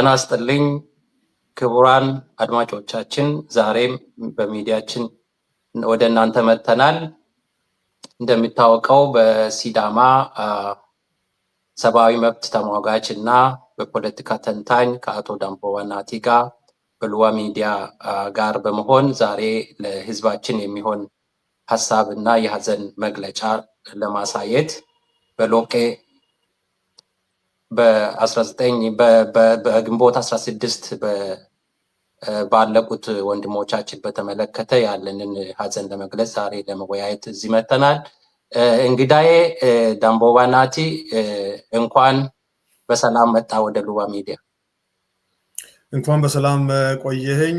ጤና ይስጥልኝ ክቡራን አድማጮቻችን፣ ዛሬም በሚዲያችን ወደ እናንተ መጥተናል። እንደሚታወቀው በሲዳማ ሰብአዊ መብት ተሟጋች እና በፖለቲካ ተንታኝ ከአቶ ዳምቦባ ናቲ ጋር በሉዋ ሚዲያ ጋር በመሆን ዛሬ ለሕዝባችን የሚሆን ሀሳብ እና የሀዘን መግለጫ ለማሳየት በሎቄ በ19 በግንቦት 16 ባለቁት ወንድሞቻችን በተመለከተ ያለንን ሀዘን ለመግለጽ ዛሬ ለመወያየት እዚህ መጥተናል። እንግዳዬ ዳምቦባ ናቲ፣ እንኳን በሰላም መጣ ወደ ሉዋ ሚዲያ። እንኳን በሰላም ቆየኸኝ።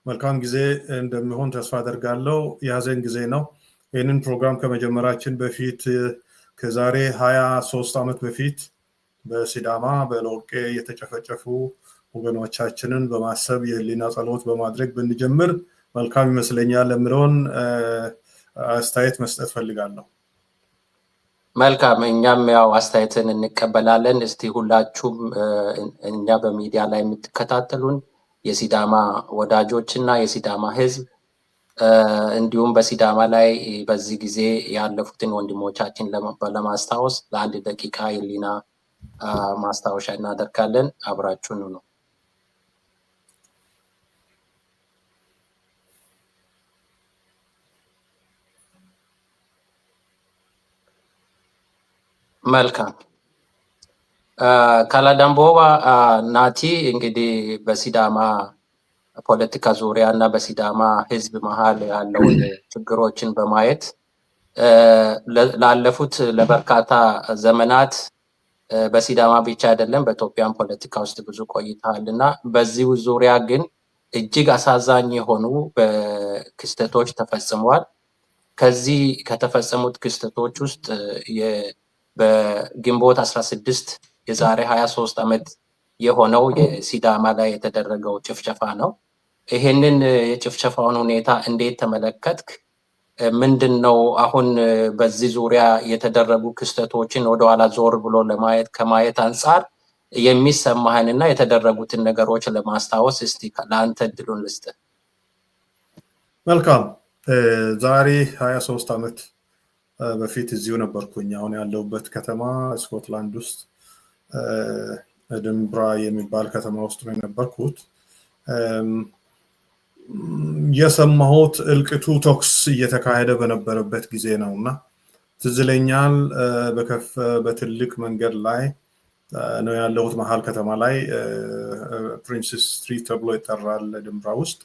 መልካም ጊዜ እንደሚሆን ተስፋ አደርጋለሁ። የሀዘን ጊዜ ነው። ይህንን ፕሮግራም ከመጀመራችን በፊት ከዛሬ 23 ዓመት በፊት በሲዳማ በሎቄ የተጨፈጨፉ ወገኖቻችንን በማሰብ የህሊና ጸሎት በማድረግ ብንጀምር መልካም ይመስለኛል የሚለውን አስተያየት መስጠት ፈልጋለሁ። መልካም፣ እኛም ያው አስተያየትን እንቀበላለን። እስቲ ሁላችሁም እኛ በሚዲያ ላይ የምትከታተሉን የሲዳማ ወዳጆች እና የሲዳማ ህዝብ፣ እንዲሁም በሲዳማ ላይ በዚህ ጊዜ ያለፉትን ወንድሞቻችን ለማስታወስ ለአንድ ደቂቃ የህሊና ማስታወሻ እናደርጋለን። አብራችሁን ነው። መልካም፣ ካላዳምቦባ ናቲ፣ እንግዲህ በሲዳማ ፖለቲካ ዙሪያ እና በሲዳማ ህዝብ መሀል ያለውን ችግሮችን በማየት ላለፉት ለበርካታ ዘመናት በሲዳማ ብቻ አይደለም በኢትዮጵያን ፖለቲካ ውስጥ ብዙ ቆይተሃል እና በዚሁ ዙሪያ ግን እጅግ አሳዛኝ የሆኑ ክስተቶች ተፈጽመዋል። ከዚህ ከተፈጸሙት ክስተቶች ውስጥ በግንቦት 16 የዛሬ 23 ዓመት የሆነው የሲዳማ ላይ የተደረገው ጭፍጨፋ ነው። ይሄንን የጭፍጨፋውን ሁኔታ እንዴት ተመለከትክ? ምንድን ነው አሁን በዚህ ዙሪያ የተደረጉ ክስተቶችን ወደኋላ ዞር ብሎ ለማየት ከማየት አንጻር የሚሰማህን እና የተደረጉትን ነገሮች ለማስታወስ እስቲ ለአንተ እድሉን ልስጥ። መልካም፣ ዛሬ 23 ዓመት በፊት እዚሁ ነበርኩኝ። አሁን ያለሁበት ከተማ ስኮትላንድ ውስጥ ኤድንብራ የሚባል ከተማ ውስጥ ነው የነበርኩት። የሰማሁት እልቂቱ ተኩስ እየተካሄደ በነበረበት ጊዜ ነው እና ትዝ ይለኛል፣ በከፍ በትልቅ መንገድ ላይ ነው ያለሁት፣ መሀል ከተማ ላይ Princes Street ተብሎ ይጠራል ኤድንብራ ውስጥ።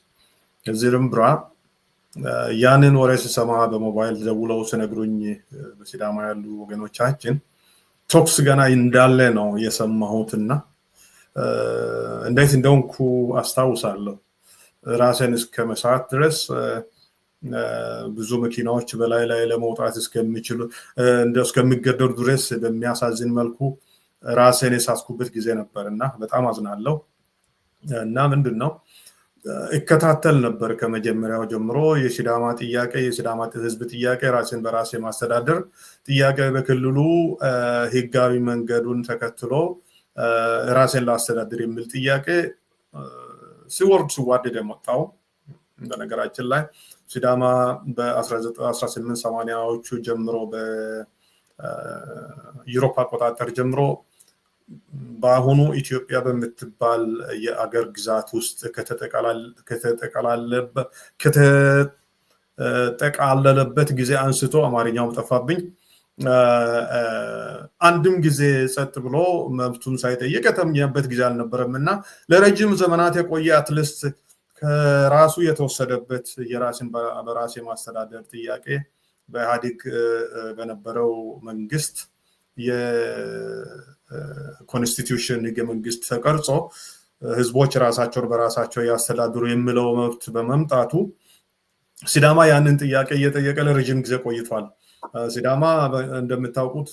እዚህ ኤድንብራ ያንን ወሬ ስሰማ በሞባይል ደውለው ሲነግሩኝ በሲዳማ ያሉ ወገኖቻችን፣ ተኩስ ገና እንዳለ ነው የሰማሁትና እንዴት እንደሆንኩ አስታውሳለሁ። ራሴን እስከ መሳት ድረስ፣ ብዙ መኪናዎች በላይ ላይ ለመውጣት እስከሚችሉ እስከሚገደዱ ድረስ በሚያሳዝን መልኩ ራሴን የሳትኩበት ጊዜ ነበር እና በጣም አዝናለሁ። እና ምንድን ነው፣ እከታተል ነበር ከመጀመሪያው ጀምሮ የሲዳማ ጥያቄ፣ የሲዳማ ህዝብ ጥያቄ፣ ራሴን በራሴ ማስተዳደር ጥያቄ፣ በክልሉ ህጋዊ መንገዱን ተከትሎ ራሴን ላስተዳድር የሚል ጥያቄ ሲወርድ ሲዋደድ የመጣው። በነገራችን ላይ ሲዳማ በ1880ዎቹ ጀምሮ፣ በዩሮፕ አቆጣጠር ጀምሮ፣ በአሁኑ ኢትዮጵያ በምትባል የአገር ግዛት ውስጥ ከተጠቃለለበት ጊዜ አንስቶ፣ አማርኛውም ጠፋብኝ፣ አንድም ጊዜ ጸጥ ብሎ መብቱን ሳይጠይቅ የተኛበት ጊዜ አልነበረም እና ለረጅም ዘመናት የቆየ at least ከራሱ የተወሰደበት የራስን በራስ የማስተዳደር ጥያቄ በኢህአዴግ በነበረው መንግስት የ constitution፣ ህገ መንግስት ተቀርጾ ህዝቦች ራሳቸውን በራሳቸው ያስተዳድሩ የሚለው መብት በመምጣቱ ሲዳማ ያንን ጥያቄ እየጠየቀ ለረጅም ጊዜ ቆይቷል። ሲዳማ እንደምታውቁት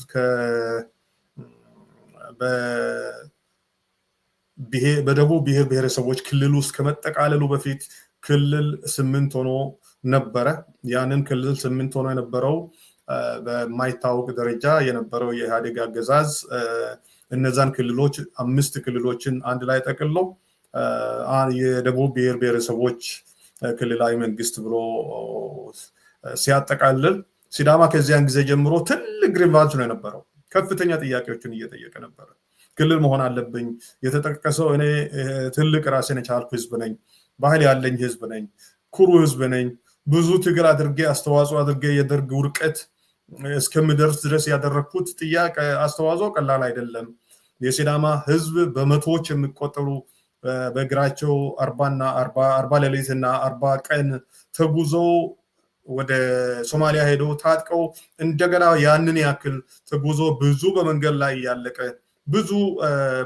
በደቡብ ብሔር ብሔረሰቦች ክልል ውስጥ ከመጠቃለሉ በፊት ክልል 8 ሆኖ ነበረ። ያንን ክልል 8 ሆኖ የነበረው በማይታወቅ ደረጃ የነበረው የኢህአዴግ አገዛዝ እነዛን ክልሎች 5 ክልሎችን አንድ ላይ ጠቅልሎ የደቡብ ብሔር ብሔረሰቦች ክልላዊ መንግስት ብሎ ሲያጠቃልል ሲዳማ ከዚያን ጊዜ ጀምሮ ትልቅ grievance ነው የነበረው። ከፍተኛ ጥያቄዎችን እየጠየቀ ነበረ። ክልል መሆን አለብኝ፣ የተጠቀሰው እኔ ትልቅ ራሴን የቻልኩ ህዝብ ነኝ፣ ባህል ያለኝ ህዝብ ነኝ፣ ኩሩ ህዝብ ነኝ፣ ብዙ ትግል አድርጌ አስተዋጽኦ አድርጌ የደርግ ውድቀት እስከምደርስ ድረስ ያደረግኩት ጥያቄ አስተዋጽኦ ቀላል አይደለም። የሲዳማ ህዝብ በመቶዎች የሚቆጠሩ በእግራቸው 40 ሌሊትና 40 ቀን ተጉዘው ወደ ሶማሊያ ሄዶ ታጥቀው እንደገና ያንን ያክል ተጉዞ ብዙ በመንገድ ላይ ያለቀ ብዙ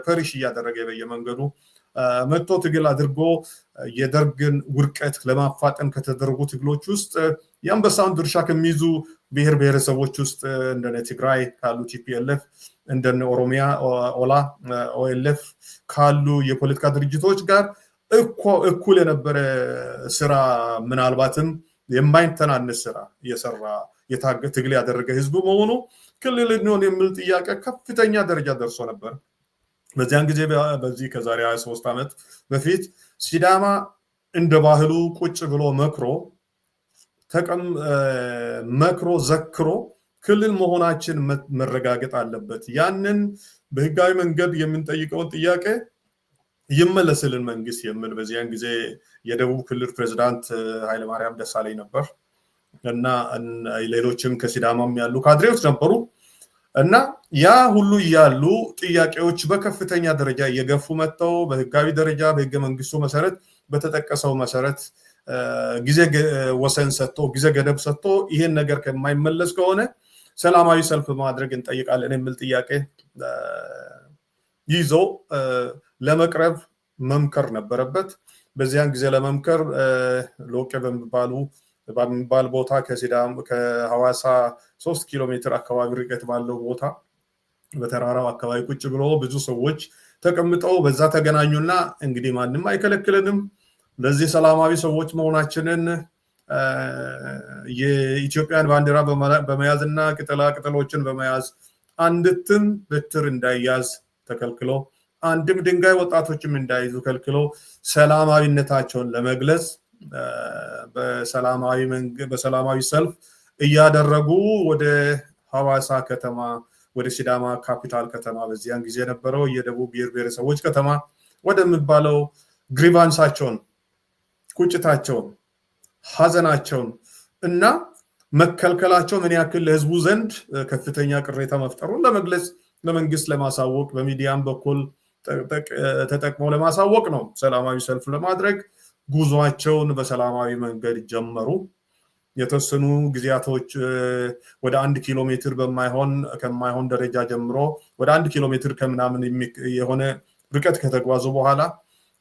perish እያደረገ በየመንገዱ መጥቶ ትግል አድርጎ የደርግን ውድቀት ለማፋጠን ከተደረጉ ትግሎች ውስጥ የአንበሳውን ድርሻ ከሚይዙ ብሔር ብሔረሰቦች ውስጥ እንደነ ትግራይ ካሉ TPLF፣ እንደነ ኦሮሚያ ኦላ OLF ካሉ የፖለቲካ ድርጅቶች ጋር እኩል የነበረ ስራ፣ ምናልባትም የማይተናነስ ስራ እየሰራ ትግል ያደረገ ህዝብ መሆኑ ክልል እንሆን የሚል ጥያቄ ከፍተኛ ደረጃ ደርሶ ነበር። በዚያን ጊዜ በዚህ ከዛሬ 23 ዓመት በፊት ሲዳማ እንደ ባህሉ ቁጭ ብሎ መክሮ ዘክሮ ክልል መሆናችን መረጋገጥ አለበት፣ ያንን በህጋዊ መንገድ የምንጠይቀውን ጥያቄ ይመለስልን መንግስት የሚል፣ በዚያን ጊዜ የደቡብ ክልል ፕሬዚዳንት ኃይለማርያም ደሳለኝ ነበር እና ሌሎችም ከሲዳማም ያሉ ካድሬዎች ነበሩ። እና ያ ሁሉ እያሉ ጥያቄዎች በከፍተኛ ደረጃ እየገፉ መጥተው በህጋዊ ደረጃ በህገ መንግስቱ መሰረት በተጠቀሰው መሰረት ጊዜ ወሰን ሰጥቶ፣ ጊዜ ገደብ ሰጥቶ ይሄን ነገር ከማይመለስ ከሆነ ሰላማዊ ሰልፍ ማድረግ እንጠይቃለን የሚል ጥያቄ ይዞ ለመቅረብ መምከር ነበረበት። በዚያን ጊዜ ለመምከር ሎቄ በሚባል ቦታ ከሲዳም ከሐዋሳ 3 ኪሎ ሜትር አካባቢ ርቀት ባለው ቦታ በተራራው አካባቢ ቁጭ ብሎ ብዙ ሰዎች ተቀምጠው በዛ ተገናኙና እንግዲህ ማንም አይከለክልንም፣ ለዚህ ሰላማዊ ሰዎች መሆናችንን የኢትዮጵያን ባንዲራ በመያዝ እና ቅጠላ ቅጠሎችን በመያዝ፣ አንድትም በትር እንዳይያዝ ተከልክሎ፣ አንድም ድንጋይ ወጣቶችም እንዳይዙ ከልክሎ፣ ሰላማዊነታቸውን ለመግለጽ በሰላማዊ ሰልፍ እያደረጉ ወደ ሐዋሳ ከተማ፣ ወደ ሲዳማ ካፒታል ከተማ፣ በዚያን ጊዜ የነበረው የደቡብ ብሔር ብሔረሰቦች ከተማ ወደሚባለው grievance ኣቸውን፣ ቁጭታቸውን፣ ሀዘናቸውን እና መከልከላቸው ምን ያክል ለህዝቡ ዘንድ ከፍተኛ ቅሬታ መፍጠሩን ለመግለጽ፣ ለመንግስት ለማሳወቅ፣ በሚዲያም በኩል ተጠቅመው ለማሳወቅ ነው። ሰላማዊ ሰልፍ ለማድረግ ጉዟቸውን በሰላማዊ መንገድ ጀመሩ። የተወሰኑ ጊዜያቶች ወደ 1 ኪሎ ሜትር በማይሆን ከማይሆን ደረጃ ጀምሮ ወደ 1 ኪሎ ሜትር ከምናምን የሆነ ርቀት ከተጓዙ በኋላ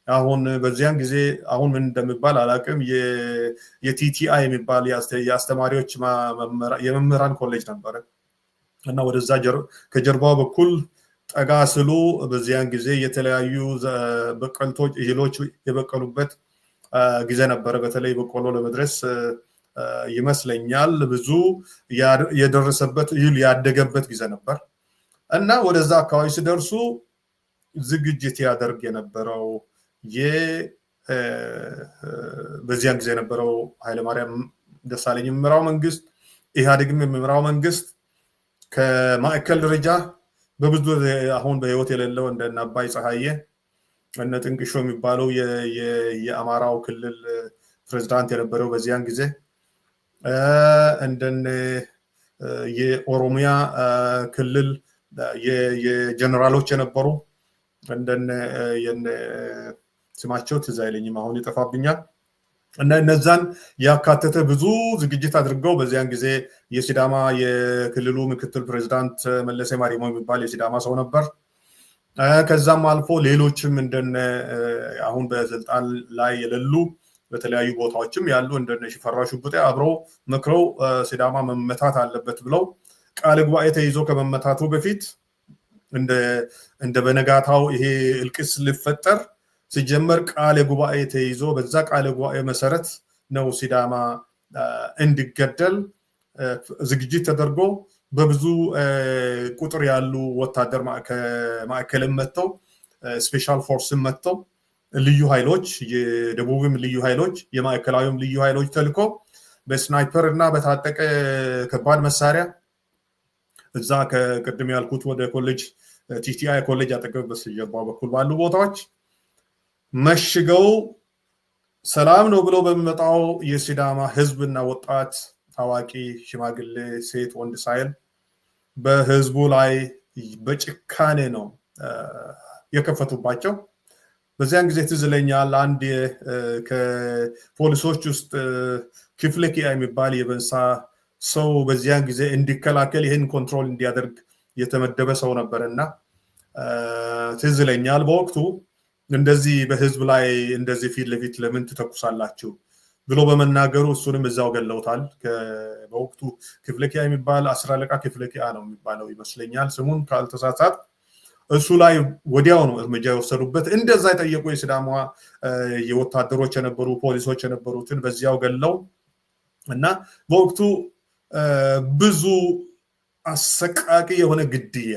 አሁን በዚያን ጊዜ አሁን ምን እንደሚባል አላውቅም፣ የ TTI የሚባል የአስተማሪዎች የመምህራን ኮሌጅ ነበረ እና ወደዛ ከጀርባው በኩል ጠጋ ስሉ በዚያን ጊዜ የተለያዩ በቀልቶች እህሎች የበቀሉበት ጊዜ ነበረ። በተለይ በቆሎ ለመድረስ ይመስለኛል ብዙ የደረሰበት እህል ያደገበት ጊዜ ነበር። እና ወደዛ አካባቢ ሲደርሱ ዝግጅት ያደርግ የነበረው በዚያን ጊዜ የነበረው ኃይለማርያም ደሳለኝ የሚመራው መንግስት፣ ኢህአዴግም የሚመራው መንግስት፣ ከማዕከል ደረጃ በብዙ አሁን በህይወት የሌለው እንደነ አባይ ፀሐዬ፣ እነ ጥንቅሾ የሚባለው የአማራው ክልል ፕሬዝዳንት የነበረው በዚያን ጊዜ፣ እንደነ የኦሮሚያ ክልል የጀነራሎች የነበሩ እንደነ ስማቸው ትዝ አይለኝም፣ አሁን ይጠፋብኛል። እና እነዛን ያካተተ ብዙ ዝግጅት አድርገው በዚያን ጊዜ የሲዳማ የክልሉ ምክትል ፕሬዚዳንት መለሰ ማሪሞ የሚባል የሲዳማ ሰው ነበር። ከዛም አልፎ ሌሎችም እንደነ አሁን በስልጣን ላይ የሌሉ በተለያዩ ቦታዎችም ያሉ እንደነ ሽፈራው ሽጉጤ አብረው መክረው ሲዳማ መመታት አለበት ብለው ቃለ ጉባኤ ተይዞ ከመመታቱ በፊት እንደ በነጋታው ይሄ እልቂት ሊፈጠር ሲጀመር ቃለ ጉባኤ ተይዞ በዛ ቃለ ጉባኤ መሰረት ነው ሲዳማ እንዲገደል ዝግጅት ተደርጎ። በብዙ ቁጥር ያሉ ወታደር ማዕከልም መጥተው፣ special force ም መጥተው፣ ልዩ ኃይሎች፣ የደቡብም ልዩ ኃይሎች፣ የማዕከላዊም ልዩ ኃይሎች ተልኮ በ sniper እና በታጠቀ ከባድ መሳሪያ እዛ ከቅድም ያልኩት ወደ ኮሌጅ፣ TTI ኮሌጅ አጠገብ በስተጀርባ በኩል ባሉ ቦታዎች መሽገው ሰላም ነው ብሎ በሚመጣው የሲዳማ ህዝብና ወጣት፣ አዋቂ፣ ሽማግሌ፣ ሴት፣ ወንድ ሳይል በህዝቡ ላይ በጭካኔ ነው የከፈቱባቸው። በዚያን ጊዜ ትዝ ይለኛል፣ አንድ ከፖሊሶች ውስጥ ክፍለ ኪያ የሚባል የበንሳ ሰው በዚያን ጊዜ እንዲከላከል፣ ይህን control እንዲያደርግ የተመደበ ሰው ነበር። እና ትዝ ይለኛል፣ በወቅቱ እንደዚህ በህዝብ ላይ እንደዚህ ፊት ለፊት ለምን ትተኩሳላችሁ ብሎ በመናገሩ እሱንም እዛው ገለውታል። በወቅቱ ክፍለኪያ የሚባል፣ 10 አለቃ ክፍለኪያ ነው የሚባለው ይመስለኛል ስሙን ካልተሳሳት፣ እሱ ላይ ወዲያው ነው እርምጃ የወሰዱበት። እንደዛ የጠየቁ የሲዳማ የወታደሮች የነበሩ፣ ፖሊሶች የነበሩትን በዚያው ገለው እና በወቅቱ ብዙ አሰቃቂ የሆነ ግድያ፣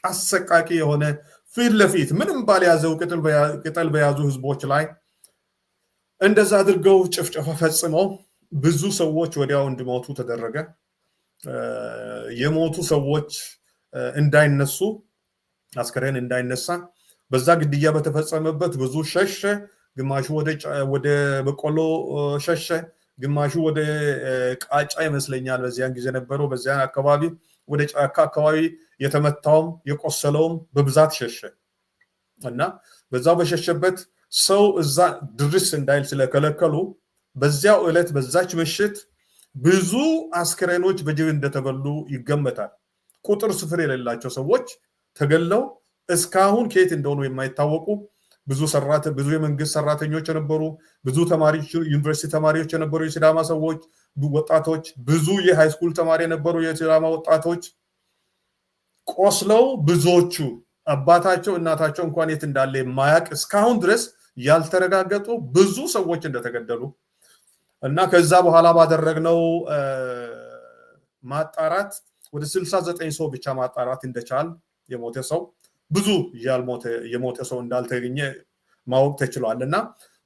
አሰቃቂ የሆነ ፊት ለፊት ምንም ባልያዘው፣ ቅጠል በያዙ ህዝቦች ላይ እንደዛ አድርገው ጭፍጨፋ ፈጽመው ብዙ ሰዎች ወዲያው እንዲሞቱ ተደረገ። የሞቱ ሰዎች እንዳይነሱ፣ አስከሬን እንዳይነሳ፣ በዛ ግድያ በተፈጸመበት ብዙ ሸሸ። ግማሹ ወደ በቆሎ ሸሸ፣ ግማሹ ወደ ቃጫ ይመስለኛል በዚያን ጊዜ ነበረው። በዚያን አካባቢ ወደ ጫካ አካባቢ የተመታውም የቆሰለውም በብዛት ሸሸ እና በዛው በሸሸበት ሰው እዛ ድርስ እንዳይል ስለከለከሉ በዚያው ዕለት በዛች ምሽት ብዙ አስክሬኖች በጅብ እንደተበሉ ይገመታል። ቁጥር ስፍር የሌላቸው ሰዎች ተገለው እስካሁን ከየት እንደሆኑ የማይታወቁ፣ ብዙ የመንግስት ሰራተኞች የነበሩ፣ ብዙ ተማሪዎች፣ ዩኒቨርሲቲ ተማሪዎች የነበሩ የሲዳማ ሰዎች፣ ወጣቶች፣ ብዙ የ high school ተማሪ የነበሩ የሲዳማ ወጣቶች ቆስለው፣ ብዙዎቹ አባታቸው እናታቸው እንኳን የት እንዳለ የማያውቅ፣ እስካሁን ድረስ ያልተረጋገጡ ብዙ ሰዎች እንደተገደሉ እና ከዛ በኋላ ባደረግነው ማጣራት ወደ 69 ሰው ብቻ ማጣራት እንደቻል፣ የሞተ ሰው ብዙ የሞተ ሰው እንዳልተገኘ ማወቅ ተችሏል። እና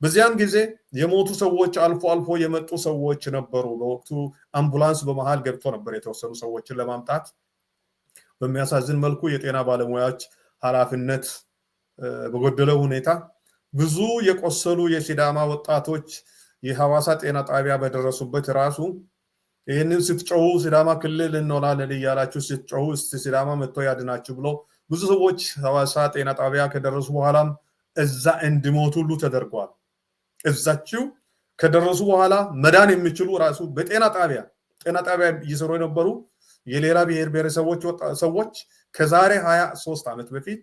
በዚያን ጊዜ የሞቱ ሰዎች አልፎ አልፎ የመጡ ሰዎች ነበሩ። በወቅቱ አምቡላንስ በመሃል ገብቶ ነበር የተወሰኑ ሰዎችን ለማምጣት። በሚያሳዝን መልኩ የጤና ባለሙያዎች ኃላፊነት በጎደለው ሁኔታ ብዙ የቆሰሉ የሲዳማ ወጣቶች የሐዋሳ ጤና ጣቢያ በደረሱበት ራሱ ይህንን ስትጮሁ፣ ሲዳማ ክልል እንሆናለን እያላችሁ ስትጮሁ፣ እስቲ ሲዳማ መጥቶ ያድናችሁ ብሎ ብዙ ሰዎች ሐዋሳ ጤና ጣቢያ ከደረሱ በኋላም እዛ እንዲሞቱ ሁሉ ተደርጓል። እዛችው ከደረሱ በኋላ መዳን የሚችሉ ራሱ በጤና ጣቢያ፣ ጤና ጣቢያ እየሰሩ የነበሩ የሌላ ብሔር ብሔረሰቦች ሰዎች ከዛሬ 23 ዓመት በፊት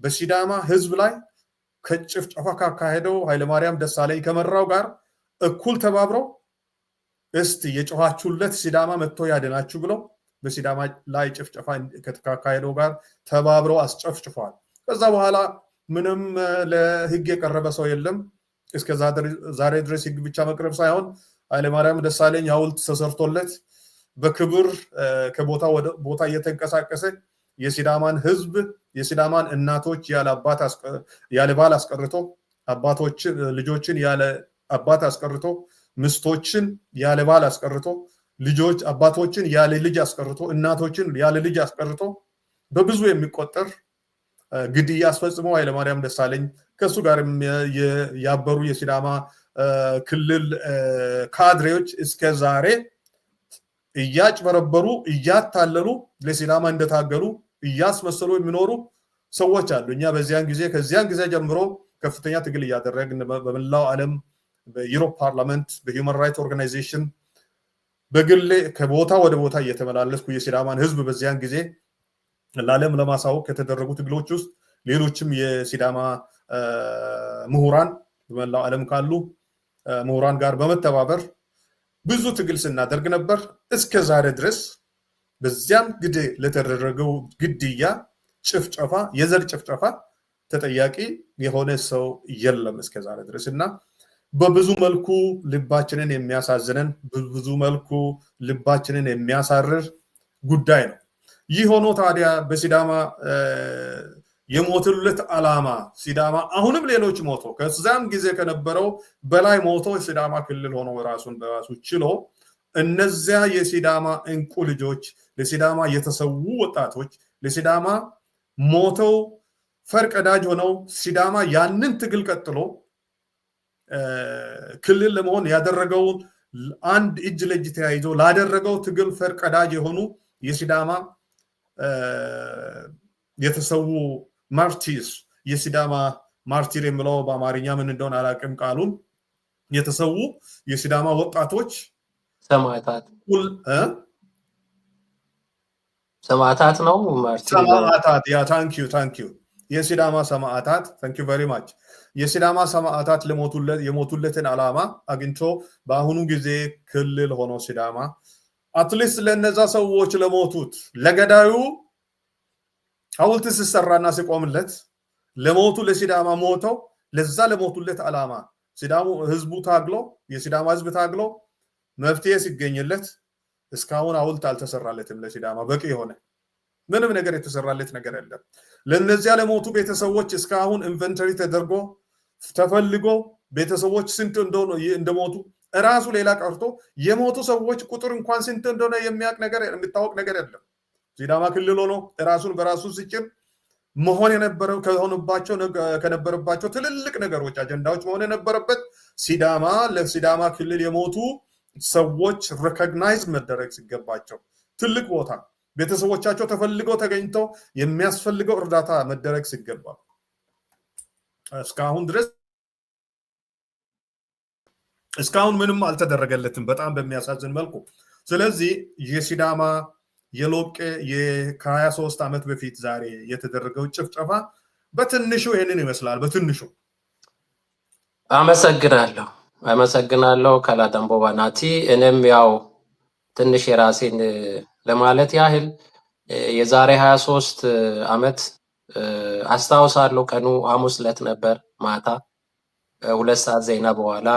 በሲዳማ ህዝብ ላይ ከጭፍጨፋ ካካሄደው ኃይለማርያም ደሳለኝ ከመራው ጋር እኩል ተባብረው እስቲ የጮኻችሁለት ሲዳማ መጥቶ ያድናችሁ ብለው በሲዳማ ላይ ጭፍጨፋ ከተካሄደው ጋር ተባብረው አስጨፍጭፈዋል። ከዛ በኋላ ምንም ለህግ የቀረበ ሰው የለም። እስከ ዛሬ ድረስ ህግ ብቻ መቅረብ ሳይሆን ኃይለማርያም ደሳለኝ ሐውልት ተሰርቶለት በክብር ከቦታ ወደ ቦታ እየተንቀሳቀሰ የሲዳማን ህዝብ፣ የሲዳማን እናቶች ያለ አባት፣ ያለ ባል አስቀርቶ፣ አባቶች ልጆችን ያለ አባት አስቀርቶ፣ ሚስቶችን ያለ ባል አስቀርቶ፣ ልጆች አባቶችን ያለ ልጅ አስቀርቶ፣ እናቶችን ያለ ልጅ አስቀርቶ በብዙ የሚቆጠር ግድያ አስፈጽሞ ኃይለማርያም ደሳለኝ ከእሱ ጋር ያበሩ የሲዳማ ክልል ካድሬዎች እስከ ዛሬ እያጭበረበሩ፣ እያታለሉ፣ ለሲዳማ እንደታገሉ እያስመሰሉ የሚኖሩ ሰዎች አሉ። እኛ በዚያን ጊዜ፣ ከዚያን ጊዜ ጀምሮ ከፍተኛ ትግል እያደረግን በመላው ዓለም፣ በ Europe Parliament፣ በ human right organization፣ በግሌ ከቦታ ወደ ቦታ እየተመላለስኩ የሲዳማን ህዝብ በዚያን ጊዜ ለዓለም ለማሳወቅ ከተደረጉ ትግሎች ውስጥ ሌሎችም የሲዳማ ምሁራን፣ በመላው ዓለም ካሉ ምሁራን ጋር በመተባበር ብዙ ትግል ስናደርግ ነበር። እስከ ዛሬ ድረስ በዚያም ጊዜ ለተደረገው ግድያ፣ ጭፍጨፋ፣ የዘር ጭፍጨፋ ተጠያቂ የሆነ ሰው የለም እስከ ዛሬ ድረስ። እና በብዙ መልኩ ልባችንን የሚያሳዝነን፣ በብዙ መልኩ ልባችንን የሚያሳርር ጉዳይ ነው። ይህ ሆኖ ታዲያ በሲዳማ የሞቱለት ዓላማ ሲዳማ አሁንም ሌሎች ሞቶ ከዛም ጊዜ ከነበረው በላይ ሞቶ ሲዳማ ክልል ሆኖ ራሱን በራሱ ችሎ፣ እነዚያ የሲዳማ እንቁ ልጆች፣ ለሲዳማ የተሰዉ ወጣቶች፣ ለሲዳማ ሞተው ፈርቀዳጅ ሆነው ሲዳማ ያንን ትግል ቀጥሎ ክልል ለመሆን ያደረገውን አንድ እጅ ለእጅ ተያይዞ ላደረገው ትግል ፈርቀዳጅ የሆኑ የሲዳማ የተሰዉ martyrs፣ የሲዳማ martyr የምለው በአማርኛ ምን እንደሆነ አላውቅም ቃሉን፣ የተሰዉ የሲዳማ ወጣቶች ሰማዕታት፣ ሰማዕታት ነው። ሰማዕታት፣ yeah, thank you, thank you። የሲዳማ ሰማዕታት፣ thank you very much። የሲዳማ ሰማዕታት የሞቱለትን ዓላማ አግኝቶ በአሁኑ ጊዜ ክልል ሆኖ ሲዳማ at least ለነዛ ሰዎች ለሞቱት፣ ለገዳዩ ሐውልት ሲሰራና ሲቆምለት፣ ለሞቱ ለሲዳማ ሞተው ለዛ ለሞቱለት ዓላማ ሲዳሙ ህዝቡ ታግሎ፣ የሲዳማ ህዝብ ታግሎ መፍትሄ ሲገኝለት እስካሁን ሐውልት አልተሰራለትም። ለሲዳማ በቂ የሆነ ምንም ነገር የተሰራለት ነገር የለም። ለእነዚያ ለሞቱ ቤተሰቦች እስካሁን inventory ተደርጎ ተፈልጎ ቤተሰቦች ስንት እንደሆነ እንደሞቱ እራሱ፣ ሌላ ቀርቶ የሞቱ ሰዎች ቁጥር እንኳን ስንት እንደሆነ የሚያውቅ ነገር፣ የሚታወቅ ነገር የለም። ሲዳማ ክልል ሆኖ ራሱን በራሱ ሲችል መሆን የነበረው ከሆኑባቸው ከነበረባቸው ትልልቅ ነገሮች፣ አጀንዳዎች መሆን የነበረበት ሲዳማ ለሲዳማ ክልል የሞቱ ሰዎች recognize መደረግ ሲገባቸው፣ ትልቅ ቦታ ቤተሰቦቻቸው ተፈልገው ተገኝተው የሚያስፈልገው እርዳታ መደረግ ሲገባ እስካሁን ድረስ እስካሁን ምንም አልተደረገለትም፣ በጣም በሚያሳዝን መልኩ። ስለዚህ የሲዳማ የሎቄ ከ23 ዓመት በፊት ዛሬ የተደረገው ጭፍጨፋ በትንሹ ይህንን ይመስላል። በትንሹ። አመሰግናለሁ። አመሰግናለሁ ከላደንቦባ ናቲ። እኔም ያው ትንሽ የራሴን ለማለት ያህል የዛሬ 23 ዓመት አስታውሳለሁ። ቀኑ ሐሙስ ዕለት ነበር። ማታ 2 ሰዓት ዜና በኋላ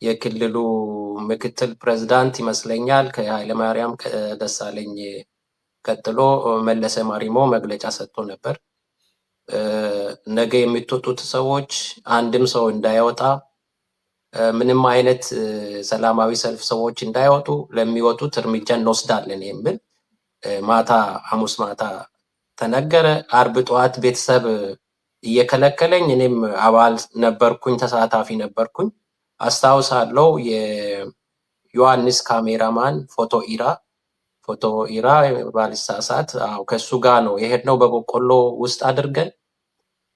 የክልሉ ምክትል ፕሬዝዳንት ይመስለኛል፣ ከኃይለማርያም ደሳለኝ ቀጥሎ፣ መለሰ ማሪሞ መግለጫ ሰጥቶ ነበር። ነገ የምትወጡት ሰዎች አንድም ሰው እንዳይወጣ፣ ምንም አይነት ሰላማዊ ሰልፍ ሰዎች እንዳይወጡ፣ ለሚወጡት እርምጃ እንወስዳለን የሚል ማታ ሐሙስ ማታ ተነገረ። አርብ ጠዋት ቤተሰብ እየከለከለኝ እኔም አባል ነበርኩኝ፣ ተሳታፊ ነበርኩኝ። አስታውሳለሁ፣ የዮሐንስ ካሜራማን ፎቶ ኢራ፣ ፎቶ ኢራ ባልሳሳት፣ አዎ ከሱ ጋር ነው የሄድነው። በበቆሎ ውስጥ አድርገን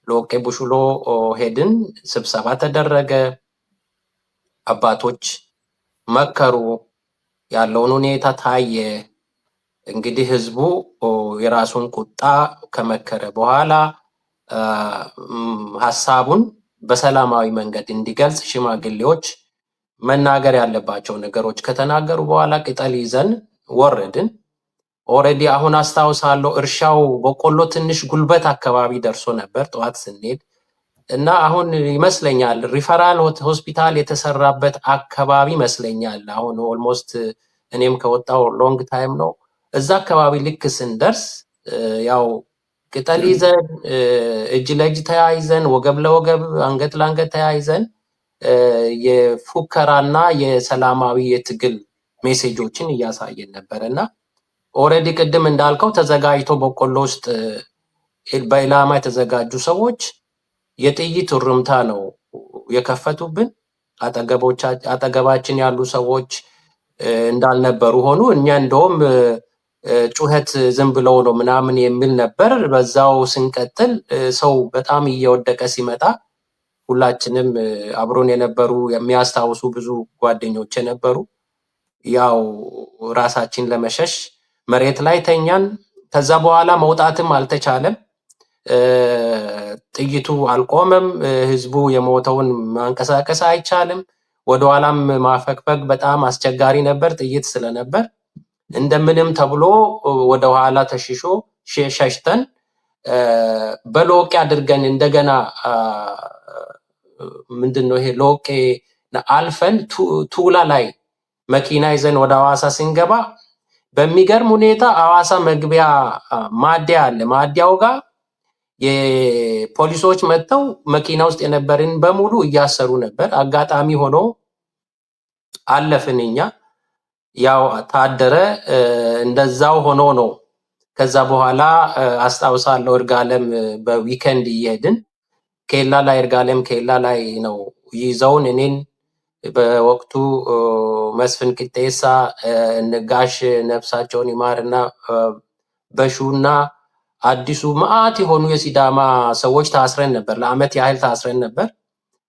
ሎቄ ቡሹሎ ሄድን። ስብሰባ ተደረገ። አባቶች መከሩ፣ ያለውን ሁኔታ ታየ። እንግዲህ ህዝቡ የራሱን ቁጣ ከመከረ በኋላ ሀሳቡን በሰላማዊ መንገድ እንዲገልጽ ሽማግሌዎች መናገር ያለባቸው ነገሮች ከተናገሩ በኋላ ቅጠል ይዘን ወረድን። Already አሁን አስታውሳለሁ፣ እርሻው በቆሎ ትንሽ ጉልበት አካባቢ ደርሶ ነበር ጠዋት ስንሄድ እና አሁን ይመስለኛል ሪፈራል ሆስፒታል የተሰራበት አካባቢ ይመስለኛል። አሁን almost እኔም ከወጣው long time ነው። እዛ አካባቢ ልክ ስንደርስ ያው ቅጠል ይዘን፣ እጅ ለእጅ ተያይዘን፣ ወገብ ለወገብ፣ አንገት ለአንገት ተያይዘን የፉከራና የሰላማዊ የትግል message ኦችን እያሳየን ነበር። እና already ቅድም እንዳልከው ተዘጋጅቶ በቆሎ ውስጥ በኢላማ የተዘጋጁ ሰዎች የጥይት እሩምታ ነው የከፈቱብን። አጠገባችን ያሉ ሰዎች እንዳልነበሩ ሆኑ። እኛ እንደውም ጩኸት ዝም ብለው ነው ምናምን የሚል ነበር። በዛው ስንቀጥል ሰው በጣም እየወደቀ ሲመጣ ሁላችንም አብሮን የነበሩ፣ የሚያስታውሱ ብዙ ጓደኞች የነበሩ፣ ያው ራሳችን ለመሸሽ መሬት ላይ ተኛን። ከዛ በኋላ መውጣትም አልተቻለም። ጥይቱ አልቆመም። ህዝቡ የሞተውን ማንቀሳቀስ አይቻልም። ወደኋላም ማፈግፈግ በጣም አስቸጋሪ ነበር፣ ጥይት ስለነበር። እንደምንም ተብሎ ወደኋላ ተሽሾ ሸሽተን በሎቄ አድርገን እንደገና ምንድን ነው ይሄ ሎቄ አልፈን ቱላ ላይ መኪና ይዘን ወደ ሐዋሳ ስንገባ በሚገርም ሁኔታ ሐዋሳ መግቢያ ማደያ አለ። ማደያው ጋር የፖሊሶች መጥተው መኪና ውስጥ የነበርን በሙሉ እያሰሩ ነበር። አጋጣሚ ሆኖ አለፍን እኛ። ያው ታደረ እንደዛው ሆኖ ነው። ከዛ በኋላ አስታውሳለሁ ይርጋለም በ weekend እየሄድን ኬላ ላይ፣ ይርጋለም ኬላ ላይ ነው ይዘውን እኔን በወቅቱ መስፍን ቅጤሳ፣ እነ ጋሽ ነፍሳቸውን ይማርና በሹና አዲሱ መዓት የሆኑ የሲዳማ ሰዎች ታስረን ነበር። ለአመት ያህል ታስረን ነበር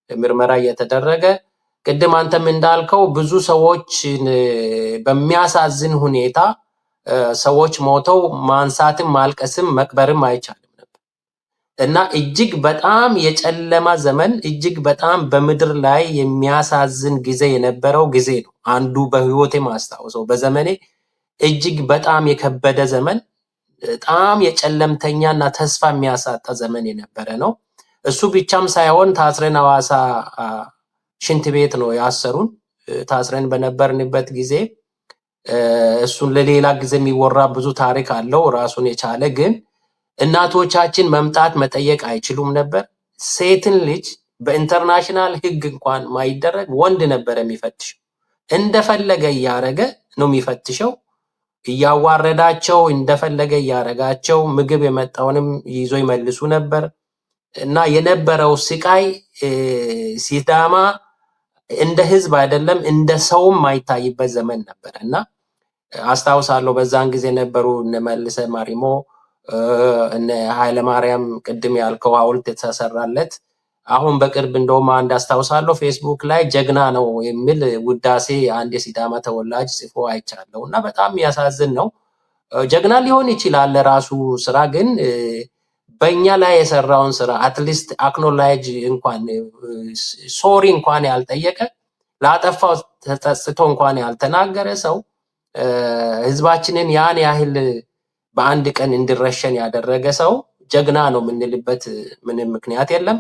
ምርመራ እየተደረገ። ቅድም አንተም እንዳልከው ብዙ ሰዎች በሚያሳዝን ሁኔታ ሰዎች ሞተው ማንሳትም ማልቀስም መቅበርም አይቻልም ነበር። እና እጅግ በጣም የጨለማ ዘመን፣ እጅግ በጣም በምድር ላይ የሚያሳዝን ጊዜ የነበረው ጊዜ ነው። አንዱ በህይወቴ ማስታውሰው በዘመኔ እጅግ በጣም የከበደ ዘመን፣ በጣም የጨለምተኛና ተስፋ የሚያሳጣ ዘመን የነበረ ነው። እሱ ብቻም ሳይሆን ታስረን ሐዋሳ ሽንት ቤት ነው ያሰሩን። ታስረን በነበርንበት ጊዜ እሱን ለሌላ ጊዜ የሚወራ ብዙ ታሪክ አለው ራሱን የቻለ። ግን እናቶቻችን መምጣት መጠየቅ አይችሉም ነበር። ሴትን ልጅ በ international ሕግ እንኳን ማይደረግ ወንድ ነበር የሚፈትሸው። እንደፈለገ እያረገ ነው የሚፈትሸው። እያዋረዳቸው፣ እንደፈለገ እያረጋቸው፣ ምግብ የመጣውንም ይዞ ይመልሱ ነበር። እና የነበረው ስቃይ ሲዳማ እንደ ህዝብ አይደለም እንደ ሰውም ማይታይበት ዘመን ነበር። እና አስታውሳለሁ በዛን ጊዜ የነበሩ እነ መልሰ ማሪሞ፣ እነ ኃይለማርያም ቅድም ያልከው ሐውልት የተሰራለት፣ አሁን በቅርብ እንደውም አንድ አስታውሳለሁ ፌስቡክ ላይ ጀግና ነው የሚል ውዳሴ አንድ የሲዳማ ተወላጅ ጽፎ አይቻለሁ። እና በጣም የሚያሳዝን ነው። ጀግና ሊሆን ይችላል ለራሱ ስራ፣ ግን በእኛ ላይ የሰራውን ስራ at least acknowledge እንኳን፣ sorry እንኳን ያልጠየቀ፣ ላጠፋው ተጸጽቶ እንኳን ያልተናገረ ሰው፣ ህዝባችንን ያን ያህል በአንድ ቀን እንዲረሸን ያደረገ ሰው ጀግና ነው የምንልበት ምንም ምክንያት የለም።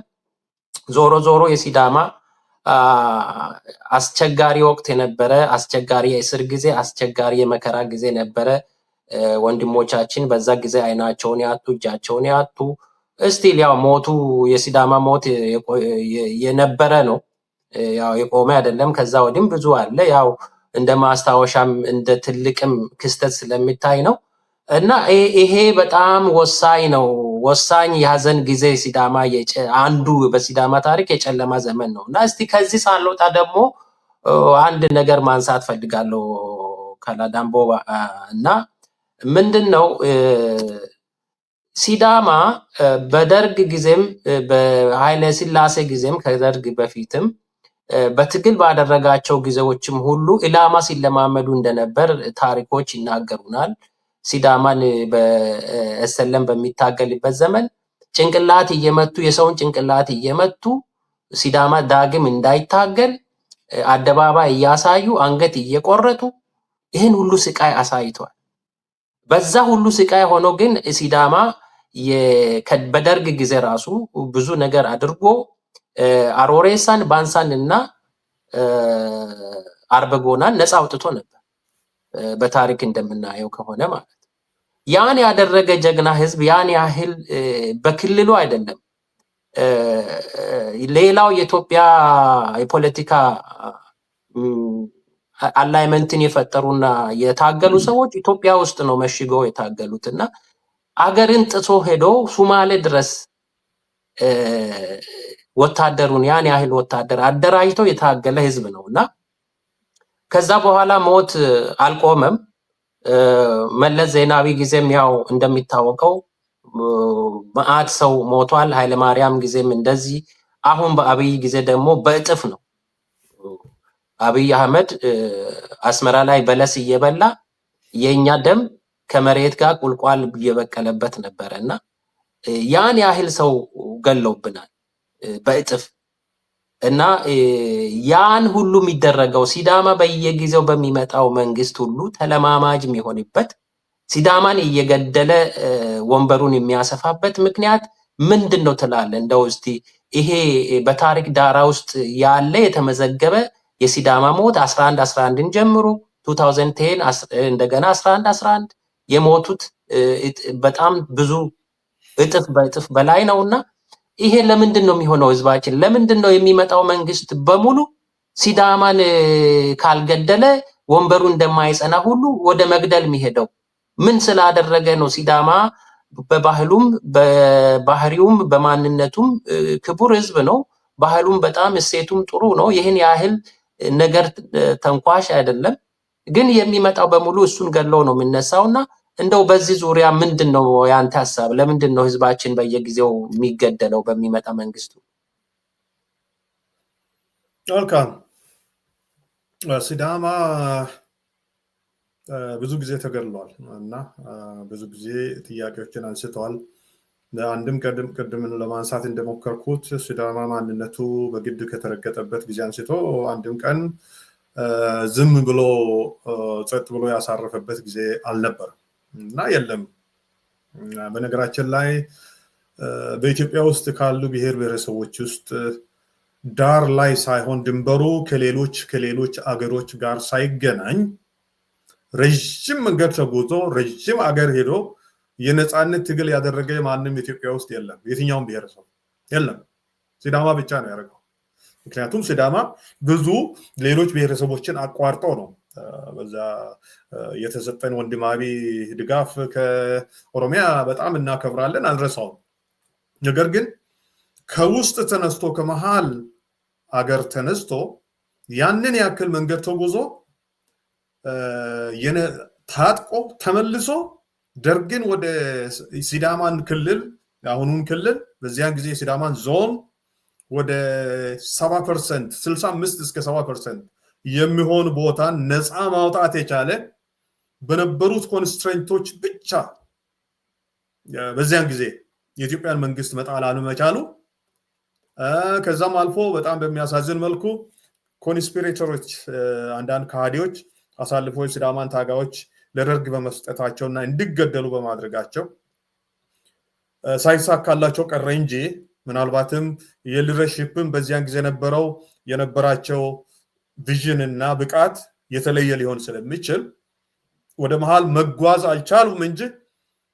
ዞሮ ዞሮ የሲዳማ አስቸጋሪ ወቅት የነበረ፣ አስቸጋሪ የእስር ጊዜ፣ አስቸጋሪ የመከራ ጊዜ ነበረ። ወንድሞቻችን በዛ ጊዜ አይናቸውን ያጡ፣ እጃቸውን ያጡ፣ still ያው ሞቱ የሲዳማ ሞት የነበረ ነው። ያው የቆመ አይደለም። ከዛ ወዲህም ብዙ አለ። ያው እንደ ማስታወሻም እንደ ትልቅም ክስተት ስለሚታይ ነው። እና ይሄ በጣም ወሳኝ ነው። ወሳኝ የሀዘን ጊዜ ሲዳማ አንዱ በሲዳማ ታሪክ የጨለማ ዘመን ነው። እና እስቲ ከዚህ ሳልወጣ ደግሞ አንድ ነገር ማንሳት ፈልጋለሁ ከላዳምቦ። እና ምንድን ነው፣ ሲዳማ በደርግ ጊዜም በኃይለ ሥላሴ ጊዜም ከደርግ በፊትም በትግል ባደረጋቸው ጊዜዎችም ሁሉ ኢላማ ሲለማመዱ እንደነበር ታሪኮች ይናገሩናል። ሲዳማን በ SLM በሚታገልበት ዘመን ጭንቅላት እየመቱ፣ የሰውን ጭንቅላት እየመቱ፣ ሲዳማ ዳግም እንዳይታገል አደባባይ እያሳዩ፣ አንገት እየቆረጡ ይህን ሁሉ ስቃይ አሳይቷል። በዛ ሁሉ ስቃይ ሆኖ ግን ሲዳማ በደርግ ጊዜ ራሱ ብዙ ነገር አድርጎ አሮሬሳን፣ ባንሳን እና አርበጎናን ነፃ አውጥቶ ነበር። በታሪክ እንደምናየው ከሆነ ማለት ነው። ያን ያደረገ ጀግና ህዝብ ያን ያህል በክልሉ አይደለም ሌላው የኢትዮጵያ የፖለቲካ alignment ን የፈጠሩና የታገሉ ሰዎች ኢትዮጵያ ውስጥ ነው መሽገው የታገሉት። እና አገርን ጥሶ ሄዶ ሱማሌ ድረስ ወታደሩን ያን ያህል ወታደር አደራጅቶ የታገለ ህዝብ ነው። እና ከዛ በኋላ ሞት አልቆመም። መለስ ዜናዊ ጊዜም ያው እንደሚታወቀው መዓት ሰው ሞቷል። ኃይለማርያም ጊዜም እንደዚህ፣ አሁን በአብይ ጊዜ ደግሞ በእጥፍ ነው። አብይ አህመድ አስመራ ላይ በለስ እየበላ የኛ ደም ከመሬት ጋር ቁልቋል እየበቀለበት ነበረ። እና ያን ያህል ሰው ገለውብናል በእጥፍ። እና ያን ሁሉ የሚደረገው ሲዳማ በየጊዜው በሚመጣው መንግስት ሁሉ ተለማማጅ የሚሆንበት፣ ሲዳማን እየገደለ ወንበሩን የሚያሰፋበት ምክንያት ምንድን ነው ትላለህ? እንደው እስቲ ይሄ በታሪክ ዳራ ውስጥ ያለ የተመዘገበ የሲዳማ ሞት 11 11ን ጀምሮ 2010 እንደገና 11 11 የሞቱት በጣም ብዙ እጥፍ በእጥፍ በላይ ነው። እና ይሄ ለምንድን ነው የሚሆነው? ህዝባችን ለምንድን ነው የሚመጣው መንግስት በሙሉ ሲዳማን ካልገደለ ወንበሩ እንደማይጸና ሁሉ ወደ መግደል የሚሄደው? ምን ስላደረገ ነው? ሲዳማ በባህሉም በባህሪውም በማንነቱም ክቡር ህዝብ ነው። ባህሉም በጣም እሴቱም ጥሩ ነው። ይህን ያህል ነገር ተንኳሽ አይደለም። ግን የሚመጣው በሙሉ እሱን ገድሎ ነው የሚነሳው። እና እንደው በዚህ ዙሪያ ምንድን ነው ያንተ ሀሳብ? ለምንድን ነው ህዝባችን በየጊዜው የሚገደለው በሚመጣ መንግስቱ? መልካም። ሲዳማ ብዙ ጊዜ ተገድሏል እና ብዙ ጊዜ ጥያቄዎችን አንስተዋል። አንድም ቅድም ለማንሳት እንደሞከርኩት ሲዳማ ማንነቱ በግድ ከተረገጠበት ጊዜ አንስቶ አንድም ቀን ዝም ብሎ ጸጥ ብሎ ያሳረፈበት ጊዜ አልነበረም እና የለም። በነገራችን ላይ በኢትዮጵያ ውስጥ ካሉ ብሔር ብሔረሰቦች ውስጥ ዳር ላይ ሳይሆን ድንበሩ ከሌሎች አገሮች ጋር ሳይገናኝ ረዥም መንገድ ተጉዞ ረዥም አገር ሄዶ የነፃነት ትግል ያደረገ ማንም ኢትዮጵያ ውስጥ የለም። የትኛውም ብሔረሰብ የለም። ሲዳማ ብቻ ነው ያደረገው። ምክንያቱም ሲዳማ ብዙ ሌሎች ብሔረሰቦችን አቋርጦ ነው። በዛ የተሰጠን ወንድማዊ ድጋፍ ከኦሮሚያ በጣም እናከብራለን፣ አንረሳውም። ነገር ግን ከውስጥ ተነስቶ፣ ከመሃል አገር ተነስቶ ያንን ያክል መንገድ ተጉዞ ታጥቆ ተመልሶ ደርግን ወደ ሲዳማን ክልል፣ የአሁኑን ክልል፣ በዚያን ጊዜ ሲዳማን ዞን ወደ 70%፣ 65 እስከ 70% የሚሆን ቦታን ነፃ ማውጣት የቻለ በነበሩት constraint ኦች ብቻ በዚያን ጊዜ የኢትዮጵያን መንግስት መጣል አለመቻሉ፣ ከዛም አልፎ በጣም በሚያሳዝን መልኩ conspirator ኦች፣ አንዳንድ ከሃዲዎች አሳልፎ የሲዳማን ታጋዮች ለደርግ በመስጠታቸው እና እንዲገደሉ በማድረጋቸው ሳይሳካላቸው ቀረ እንጂ ምናልባትም የ leadership ን በዚያን ጊዜ የነበራቸው vision እና ብቃት የተለየ ሊሆን ስለሚችል ወደ መሃል መጓዝ አልቻሉም እንጂ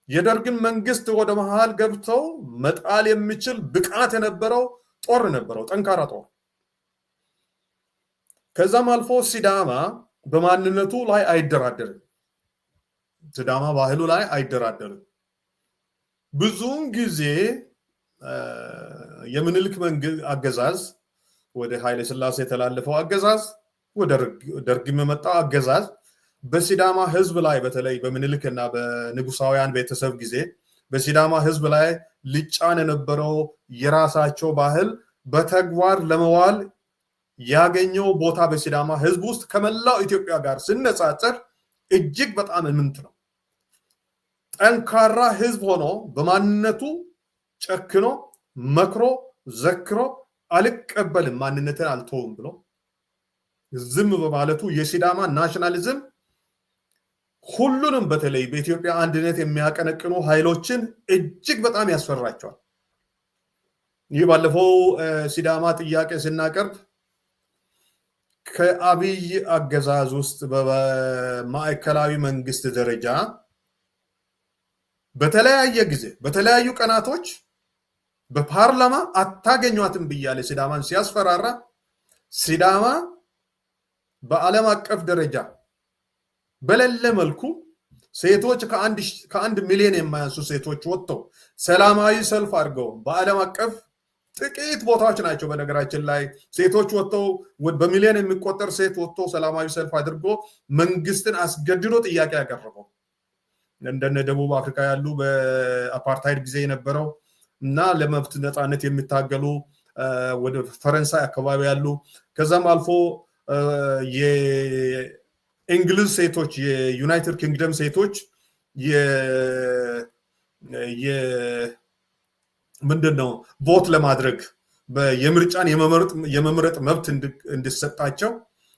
የደርግን መንግስት ወደ መሃል ገብተው መጣል የሚችል ብቃት የነበረው ጦር ነበረው፣ ጠንካራ ጦር። ከዛም አልፎ ሲዳማ በማንነቱ ላይ አይደራደርም። ሲዳማ ባህሉ ላይ አይደራደርም። ብዙውን ጊዜ የምኒልክ አገዛዝ፣ ወደ ኃይለ ሥላሴ የተላለፈው አገዛዝ፣ ወደ ደርግም የመጣው አገዛዝ በሲዳማ ህዝብ ላይ፣ በተለይ በምኒልክ እና በንጉሳውያን ቤተሰብ ጊዜ በሲዳማ ህዝብ ላይ ሊጫን የነበረው የራሳቸው ባህል በተግባር ለመዋል ያገኘው ቦታ በሲዳማ ህዝብ ውስጥ ከመላው ኢትዮጵያ ጋር ሲነጻጸር እጅግ በጣም እምንት ነው። ጠንካራ ህዝብ ሆኖ በማንነቱ ጨክኖ፣ መክሮ ዘክሮ አልቀበልም፣ ማንነትን አልተውም ብሎ ዝም በማለቱ የሲዳማ nationalism ሁሉንም በተለይ በኢትዮጵያ አንድነት የሚያቀነቅኑ ኃይሎችን እጅግ በጣም ያስፈራቸዋል። ይህ ባለፈው ሲዳማ ጥያቄ ስናቀርብ ከአብይ አገዛዝ ውስጥ በማዕከላዊ መንግስት ደረጃ በተለያየ ጊዜ በተለያዩ ቀናቶች በፓርላማ አታገኟትም ብያለ ሲዳማን ሲያስፈራራ፣ ሲዳማ በዓለም አቀፍ ደረጃ በሌለ መልኩ ሴቶች፣ ከ1 ሚሊዮን የማያንሱ ሴቶች ወጥተው ሰላማዊ ሰልፍ አድርገው፣ በዓለም አቀፍ ጥቂት ቦታዎች ናቸው። በነገራችን ላይ ሴቶች ወጥተው፣ በሚሊዮን የሚቆጠር ሴት ወጥቶ ሰላማዊ ሰልፍ አድርጎ መንግስትን አስገድዶ ጥያቄ ያቀረበው እንደነ ደቡብ አፍሪካ ያሉ በአፓርታይድ ጊዜ የነበረው እና ለመብት ነፃነት የሚታገሉ ወደ ፈረንሳይ አካባቢ ያሉ፣ ከዛም አልፎ የእንግሊዝ ሴቶች፣ የ United Kingdom ሴቶች ምንድን ነው vote ለማድረግ የምርጫን የመምረጥ መብት እንዲሰጣቸው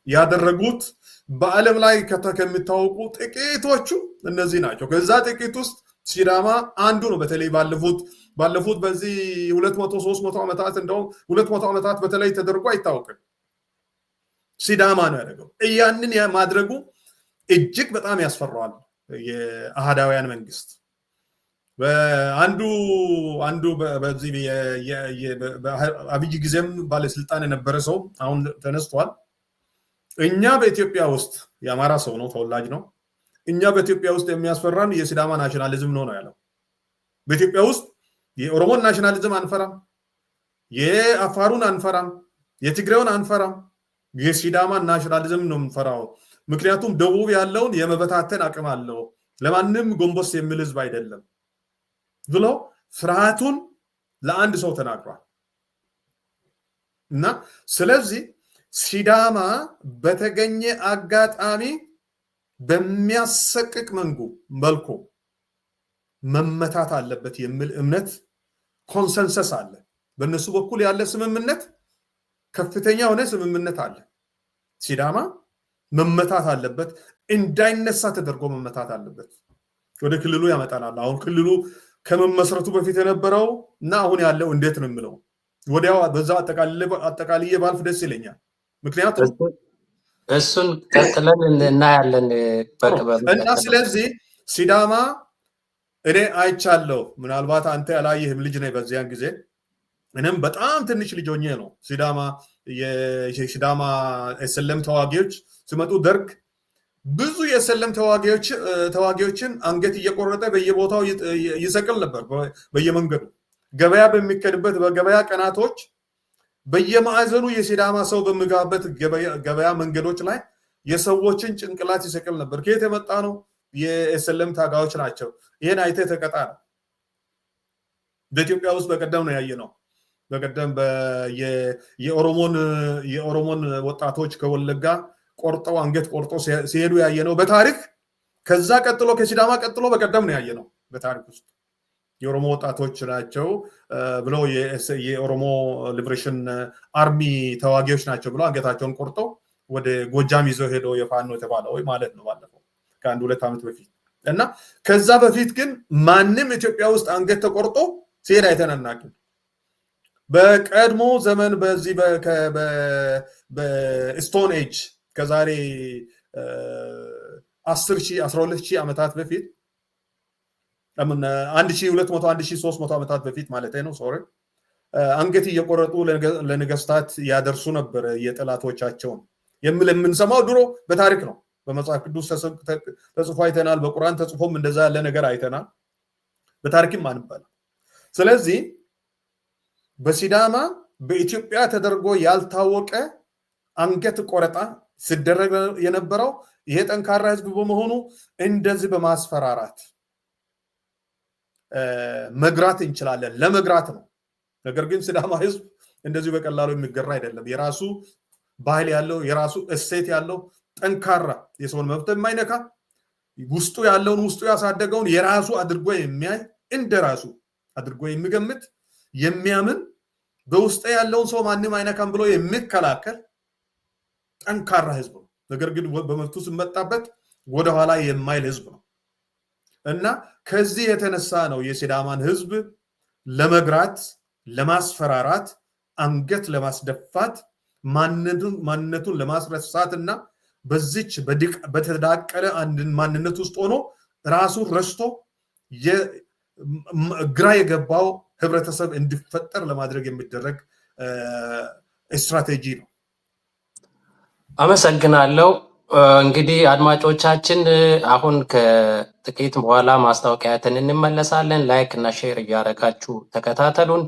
ያደረጉት በዓለም ላይ ከሚታወቁ ጥቂቶቹ እነዚህ ናቸው። ከዛ ጥቂት ውስጥ ሲዳማ አንዱ ነው። በተለይ ባለፉት በዚህ 200 300 ዓመታት፣ እንደውም 200 ዓመታት በተለይ ተደርጎ አይታወቅም። ሲዳማ ነው ያደረገው። ያንን ማድረጉ እጅግ በጣም ያስፈራዋል የአህዳውያን መንግስት። አንዱ አንዱ በዚህ አብይ ጊዜም ባለስልጣን የነበረ ሰው አሁን ተነስቷል። እኛ በኢትዮጵያ ውስጥ፣ የአማራ ሰው ነው፣ ተወላጅ ነው። እኛ በኢትዮጵያ ውስጥ የሚያስፈራን የሲዳማ nationalism ነው ነው ያለው። በኢትዮጵያ ውስጥ የኦሮሞን nationalism አንፈራም፣ የአፋሩን አንፈራም፣ የትግሬውን አንፈራም፣ የሲዳማን nationalism ነው የምንፈራው። ምክንያቱም ደቡብ ያለውን የመበታተን አቅም አለው፣ ለማንም ጎንበስ የሚል ህዝብ አይደለም ብሎ ፍርሃቱን ለአንድ ሰው ተናግሯል። እና ስለዚህ ሲዳማ በተገኘ አጋጣሚ በሚያሰቅቅ መልኩ መመታት አለበት የሚል እምነት consensus አለ። በእነሱ በኩል ያለ ስምምነት፣ ከፍተኛ የሆነ ስምምነት አለ። ሲዳማ መመታት አለበት፣ እንዳይነሳ ተደርጎ መመታት አለበት። ወደ ክልሉ ያመጣናል። አሁን ክልሉ ከመመስረቱ በፊት የነበረው እና አሁን ያለው እንዴት ነው የምለው ወዲያው በዛ አጠቃልዬ ባልፍ ደስ ይለኛል። ምክንያቱም እሱን ቀጥለን እናያለን። እና ስለዚህ ሲዳማ እኔ አይቻለሁ። ምናልባት አንተ ያላየህም፣ ልጅ ነህ በዚያን ጊዜ። እኔም በጣም ትንሽ ልጅ ሆኜ ነው ሲዳማ የሲዳማ SLM ተዋጊዎች ሲመጡ ደርግ ብዙ የ SLM ተዋጊዎችን አንገት እየቆረጠ በየቦታው ይሰቅል ነበር። በየመንገዱ ገበያ በሚኬድበት በገበያ ቀናቶች በየማዕዘኑ የሲዳማ ሰው በሚገባበት ገበያ መንገዶች ላይ የሰዎችን ጭንቅላት ይሰቅል ነበር። ከየት የመጣ ነው? የ SLM ታጋዮች ናቸው። ይሄን አይተህ ተቀጣ ነው። በኢትዮጵያ ውስጥ በቀደም ነው ያየነው። በቀደም የኦሮሞን ወጣቶች ከወለጋ ቆርጠው፣ አንገት ቆርጠው ሲሄዱ ያየነው በታሪክ ከዛ ቀጥሎ፣ ከሲዳማ ቀጥሎ በቀደም ነው ያየነው በታሪክ ውስጥ። የኦሮሞ ወጣቶች ናቸው ብለው፣ የኦሮሞ Liberation Army ተዋጊዎች ናቸው ብለው አንገታቸውን ቆርጠው ወደ ጎጃም ይዘው ሄደው የፋኖ የተባለው ማለት ነው፣ ባለፈው ከአንድ 2 ዓመት በፊት። እና ከዛ በፊት ግን ማንም ኢትዮጵያ ውስጥ አንገት ተቆርጦ ሲሄድ አይተን አናውቅም። በቀድሞ ዘመን በዚህ በ Stone Age ከዛሬ 10,000 12,000 ዓመታት በፊት፣ 1200 1300 ዓመታት በፊት ማለት ነው፣ sorry፣ አንገት እየቆረጡ ለነገስታት ያደርሱ ነበር የጠላቶቻቸውን የሚል የምንሰማው ድሮ በታሪክ ነው። በመጽሐፍ ቅዱስ ተጽፎ አይተናል። በቁርአን ተጽፎም እንደዛ ያለ ነገር አይተናል። በታሪክም አንባል። ስለዚህ በሲዳማ በኢትዮጵያ ተደርጎ ያልታወቀ አንገት ቆረጣ ሲደረግ የነበረው ይሄ ጠንካራ ህዝብ በመሆኑ እንደዚህ በማስፈራራት መግራት እንችላለን። ለመግራት ነው። ነገር ግን ሲዳማ ህዝብ እንደዚሁ በቀላሉ የሚገራ አይደለም። የራሱ ባህል ያለው፣ የራሱ እሴት ያለው፣ ጠንካራ፣ የሰውን መብት የማይነካ፣ ውስጡ ያለውን፣ ውስጡ ያሳደገውን የራሱ አድርጎ የሚያይ፣ እንደ ራሱ አድርጎ የሚገምት፣ የሚያምን፣ በውስጡ ያለውን ሰው ማንም አይነካም ብሎ የሚከላከል ጠንካራ ህዝብ ነው። ነገር ግን በመብቱ ሲመጣበት ወደኋላ የማይል ህዝብ ነው። እና ከዚህ የተነሳ ነው የሲዳማን ህዝብ ለመግራት፣ ለማስፈራራት፣ አንገት ለማስደፋት፣ ማንነቱን ለማስረሳት እና በዚች በተዳቀለ ማንነት ውስጥ ሆኖ ራሱን ረስቶ ግራ የገባው ህብረተሰብ እንዲፈጠር ለማድረግ የሚደረግ ስትራቴጂ ነው። አመሰግናለሁ። እንግዲህ አድማጮቻችን አሁን ከጥቂት በኋላ ማስታወቂያትን እንመለሳለን። Like እና share እያደረጋችሁ ተከታተሉን።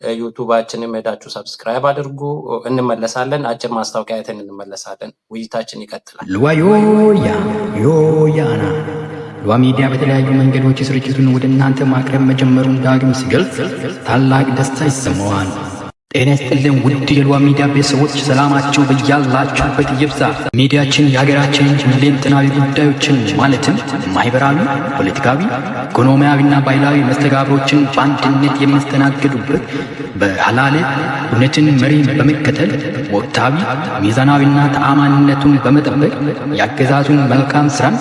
YouTube ኣችንም ሄዳችሁ subscribe አድርጉ። እንመለሳለን። አጭር ማስታወቂያትን እንመለሳለን። ውይይታችን ይቀጥላል። ሉዋ ዮያና ሉዋ ሚዲያ በተለያዩ መንገዶች ስርጭቱን ወደ እናንተ ማቅረብ መጀመሩን ዳግም ሲገልጽ ታላቅ ደስታ ይሰማዋል። ጤና ይስጥልን ውድ የሉዋ ሚዲያ ቤተሰቦች፣ ሰላማችሁ በያላችሁበት ይብዛ። ሚዲያችን የሀገራችንን ሁለንተናዊ ጉዳዮችን ማለትም ማህበራዊ፣ ፖለቲካዊ፣ ኢኮኖሚያዊና ባህላዊ መስተጋብሮችን በአንድነት የሚስተናገዱበት፣ በሐላሌ እውነትን መሪ በመከተል ወቅታዊ፣ ሚዛናዊና ተአማኒነቱን በመጠበቅ የአገዛዙን መልካም ስራን፣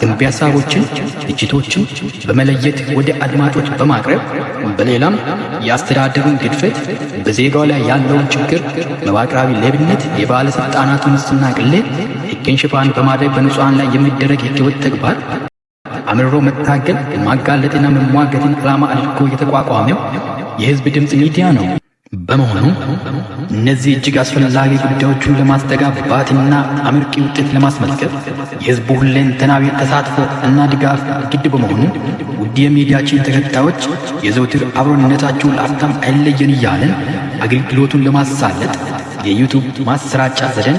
ገንቢ ሀሳቦችን፣ ትችቶችን በመለየት ወደ አድማጮች በማቅረብ፣ በሌላም የአስተዳደሩን ግድፈት፣ በዜጋው ላይ ያለውን ችግር፣ መዋቅራዊ ሌብነት፣ የባለሥልጣናቱን ሙስና ቅሌት፣ ሕግን ሽፋን በማድረግ በንጹሐን ላይ የሚደረግ ህገወጥ ተግባር አምርሮ መታገል፣ ማጋለጥና መሟገትን ዓላማ አድርጎ የተቋቋመው የህዝብ ድምፅ ሚዲያ ነው። በመሆኑ እነዚህ እጅግ አስፈላጊ ጉዳዮችን ለማስተጋባትና አመርቂ ውጤት ለማስመዝገብ የህዝቡ ሁለንተናዊ ተሳትፎ እና ድጋፍ ግድ በመሆኑ ውድ የሚዲያችን ተከታዮች፣ የዘውትር አብሮነታችሁን ለአፍታም አይለየን እያለን፣ አገልግሎቱን ለማሳለጥ የ YouTube ማሰራጫ ዘዴን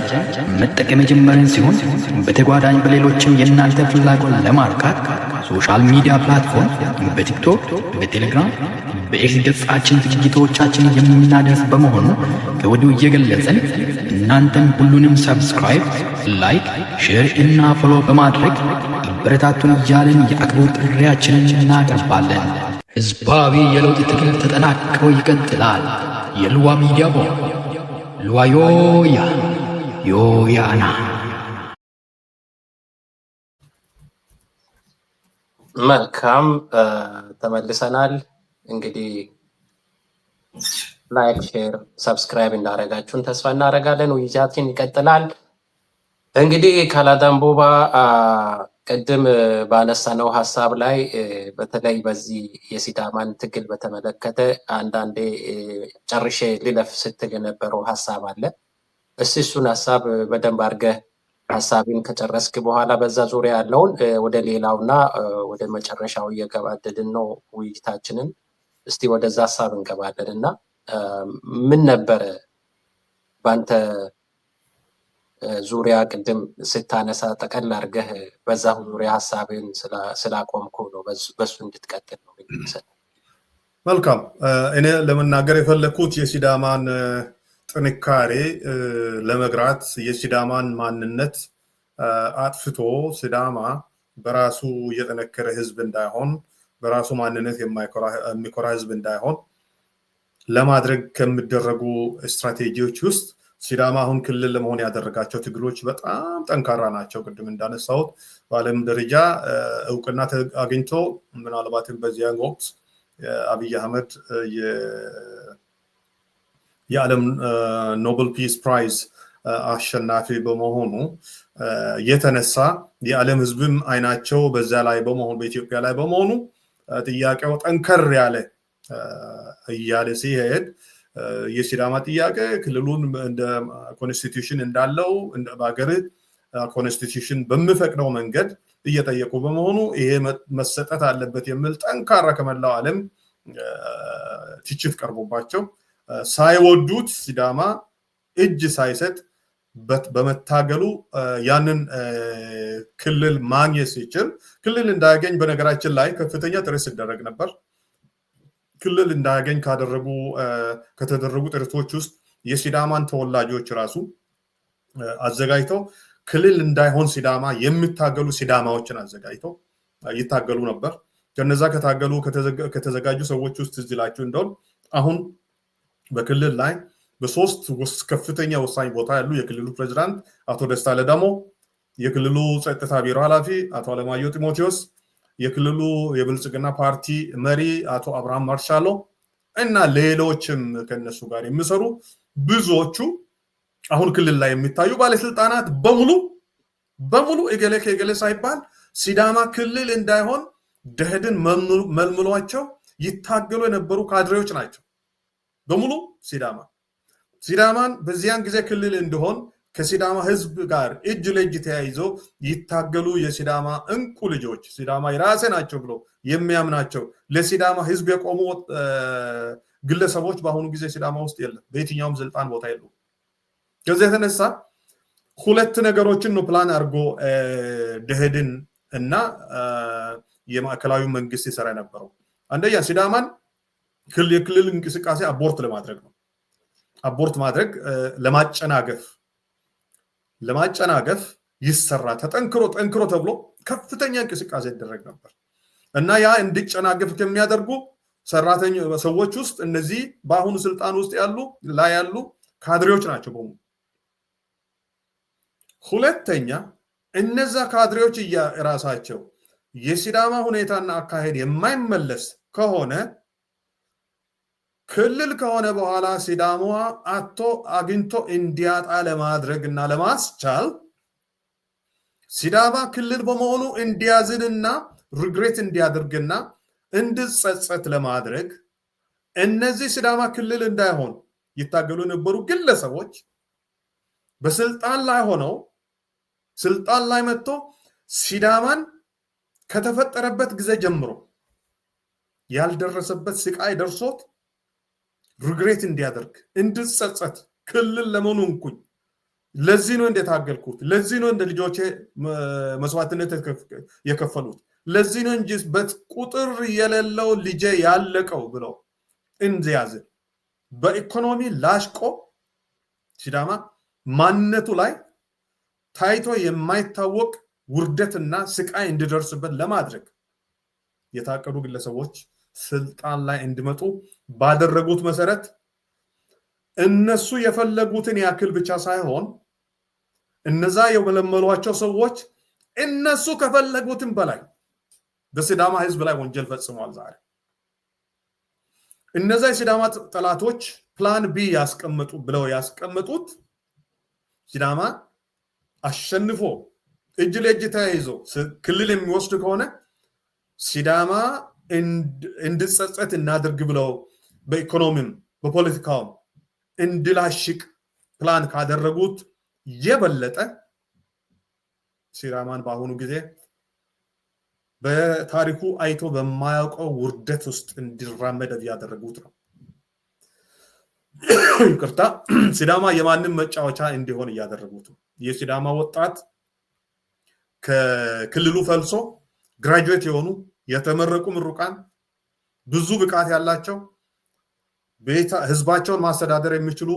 መጠቀም የጀመርን ሲሆን፣ በተጓዳኝ በሌሎችም የእናንተ ፍላጎት ለማርካት social media platform በ TikTok፣ በቴሌግራም፣ በ X ገጻችን ዝግጅቶቻችንን የምናደርስ በመሆኑ ከወዲሁ እየገለጽን፣ እናንተም ሁሉንም subscribe፣ like፣ share እና follow በማድረግ አበረታቱን እያልን የአክብሮት ጥሪያችንን እናቀርባለን። ህዝባዊ የለውጥ ትግል ተጠናክሮ ይቀጥላል። የልዋ ሚዲያ ቦርድ፣ ልዋ ዮያ ዮያና። መልካም፣ ተመልሰናል። እንግዲህ like፣ share፣ subscribe እንዳደረጋችሁን ተስፋ እናደርጋለን። ውይይታችን ይቀጥላል። እንግዲህ ካላዳምቦባ፣ ቅድም ባነሳነው ሀሳብ ላይ፣ በተለይ በዚህ የሲዳማን ትግል በተመለከተ አንዳንዴ ጨርሼ ልለፍ ስትል የነበረው ሀሳብ አለ። እስቲ እሱን ሀሳብ በደንብ አድርገህ ሀሳብን ከጨረስክ በኋላ በዛ ዙሪያ ያለውን ወደ ሌላውና ወደ መጨረሻው እየገባደድን ነው ውይይታችንን። እስቲ ወደዛ ሀሳብ እንገባለን እና ምን ነበረ በአንተ ዙሪያ ቅድም ስታነሳ ጠቀል አድርገህ በዛ ዙሪያ ሀሳብን ስላቆምኩ ነው፣ በሱ እንድትቀጥል ነው። መልካም። እኔ ለመናገር የፈለግኩት የሲዳማን ጥንካሬ ለመግራት፣ የሲዳማን ማንነት አጥፍቶ ሲዳማ በራሱ እየጠነከረ ህዝብ እንዳይሆን፣ በራሱ ማንነት የሚኮራ ህዝብ እንዳይሆን ለማድረግ ከሚደረጉ ስትራቴጂዎች ውስጥ ሲዳማ አሁን ክልል ለመሆን ያደረጋቸው ትግሎች በጣም ጠንካራ ናቸው። ቅድም እንዳነሳሁት በዓለም ደረጃ እውቅና አግኝቶ ምናልባትም በዚያን ወቅት አብይ አህመድ የዓለም Nobel Peace Prize አሸናፊ በመሆኑ የተነሳ የዓለም ህዝብም አይናቸው በዛ ላይ በመሆኑ፣ በኢትዮጵያ ላይ በመሆኑ፣ ጥያቄው ጠንከር ያለ እያለ ሲሄድ የሲዳማ ጥያቄ ክልሉን እንደ constitution እንዳለው፣ በሀገር constitution በሚፈቅደው መንገድ እየጠየቁ በመሆኑ ይሄ መሰጠት አለበት የሚል ጠንካራ ከመላው ዓለም ትችት ቀርቦባቸው፣ ሳይወዱት ሲዳማ እጅ ሳይሰጥ በመታገሉ ያንን ክልል ማግኘት ሲችል፣ ክልል እንዳያገኝ በነገራችን ላይ ከፍተኛ ጥረት ሲደረግ ነበር። ክልል እንዳያገኝ ካደረጉ ከተደረጉ ጥረቶች ውስጥ የሲዳማን ተወላጆች ራሱ አዘጋጅተው፣ ክልል እንዳይሆን ሲዳማ የሚታገሉ ሲዳማዎችን አዘጋጅተው ይታገሉ ነበር። ከነዛ ከታገሉ፣ ከተዘጋጁ ሰዎች ውስጥ ትዝ ይላችሁ እንደሆን አሁን በክልል ላይ በሶስት ከፍተኛ ወሳኝ ቦታ ያሉ የክልሉ ፕሬዚዳንት አቶ ደስታ ለዳሞ፣ የክልሉ ጸጥታ ቢሮ ኃላፊ አቶ አለማየሁ ጢሞቴዎስ፣ የክልሉ የብልጽግና ፓርቲ መሪ አቶ አብርሃም ማርሻሎ እና ሌሎችም ከነሱ ጋር የሚሰሩ ብዙዎቹ አሁን ክልል ላይ የሚታዩ ባለስልጣናት በሙሉ በሙሉ እገሌ ከእገሌ ሳይባል ሲዳማ ክልል እንዳይሆን ደኢህዴን መልምሏቸው ይታገሉ የነበሩ ካድሬዎች ናቸው። በሙሉ ሲዳማን በዚያን ጊዜ ክልል እንዲሆን ከሲዳማ ህዝብ ጋር እጅ ለእጅ ተያይዞ ይታገሉ የሲዳማ እንቁ ልጆች፣ ሲዳማ የራሴ ናቸው ብሎ የሚያምናቸው፣ ለሲዳማ ህዝብ የቆሙ ግለሰቦች በአሁኑ ጊዜ ሲዳማ ውስጥ የለም። በየትኛውም ስልጣን ቦታ የሉም። ከዚህ የተነሳ ሁለት ነገሮችን ነው ፕላን አድርጎ ደኢህዴን እና የማዕከላዊ መንግስት ይሰራ የነበረው። አንደኛ ሲዳማን የክልል እንቅስቃሴ abort ለማድረግ ነው። Abort ማድረግ፣ ለማጨናገፍ ይሰራ፣ ተጠንክሮ ጠንክሮ ተብሎ ከፍተኛ እንቅስቃሴ ይደረግ ነበር እና ያ እንዲጨናገፍ ከሚያደርጉ ሰራተኛ ሰዎች ውስጥ እነዚህ በአሁኑ ስልጣን ውስጥ ያሉ ላይ ያሉ ካድሬዎች ናቸው በሙሉ። ሁለተኛ እነዛ ካድሬዎች ራሳቸው የሲዳማ ሁኔታና አካሄድ የማይመለስ ከሆነ፣ ክልል ከሆነ በኋላ ሲዳማ አጥቶ አግኝቶ እንዲያጣ ለማድረግ እና ለማስቻል ሲዳማ ክልል በመሆኑ እንዲያዝንና regret እንዲያደርግና እንዲጸጸት ለማድረግ እነዚህ ሲዳማ ክልል እንዳይሆን ይታገሉ የነበሩ ግለሰቦች በስልጣን ላይ ሆነው፣ ስልጣን ላይ መጥቶ ሲዳማን ከተፈጠረበት ጊዜ ጀምሮ ያልደረሰበት ስቃይ ደርሶት regret እንዲያደርግ፣ እንዲጸጸት፣ ክልል ለመሆኑ እንኩኝ፣ ለዚህ ነው እንደታገልኩት፣ ለዚህ ነው እንደ ልጆቼ መስዋዕትነት የከፈሉት፣ ለዚህ ነው እንጂ ቁጥር የሌለው ልጄ ያለቀው ብለው እንዲያዝን፣ በኢኮኖሚ ላሽቆ ሲዳማ ማንነቱ ላይ ታይቶ የማይታወቅ ውርደትና ስቃይ እንዲደርስበት ለማድረግ የታቀዱ ግለሰቦች ስልጣን ላይ እንዲመጡ ባደረጉት መሰረት እነሱ የፈለጉትን ያክል ብቻ ሳይሆን እነዛ የመለመሏቸው ሰዎች እነሱ ከፈለጉትም በላይ በሲዳማ ህዝብ ላይ ወንጀል ፈጽመዋል። ዛሬ እነዛ የሲዳማ ጠላቶች plan B ያስቀመጡ ብለው ያስቀመጡት ሲዳማ አሸንፎ እጅ ለእጅ ተያይዞ ክልል የሚወስድ ከሆነ ሲዳማ እንዲጸጸት እናድርግ ብለው በኢኮኖሚም በፖለቲካውም እንዲላሽቅ ፕላን ካደረጉት የበለጠ ሲዳማን በአሁኑ ጊዜ በታሪኩ አይቶ በማያውቀው ውርደት ውስጥ እንዲራመድ እያደረጉት ነው። ይቅርታ፣ ሲዳማ የማንም መጫወቻ እንዲሆን እያደረጉት ነው። የሲዳማ ወጣት ከክልሉ ፈልሶ graduate የሆኑ፣ የተመረቁ ምሩቃን፣ ብዙ ብቃት ያላቸው፣ ህዝባቸውን ማስተዳደር የሚችሉ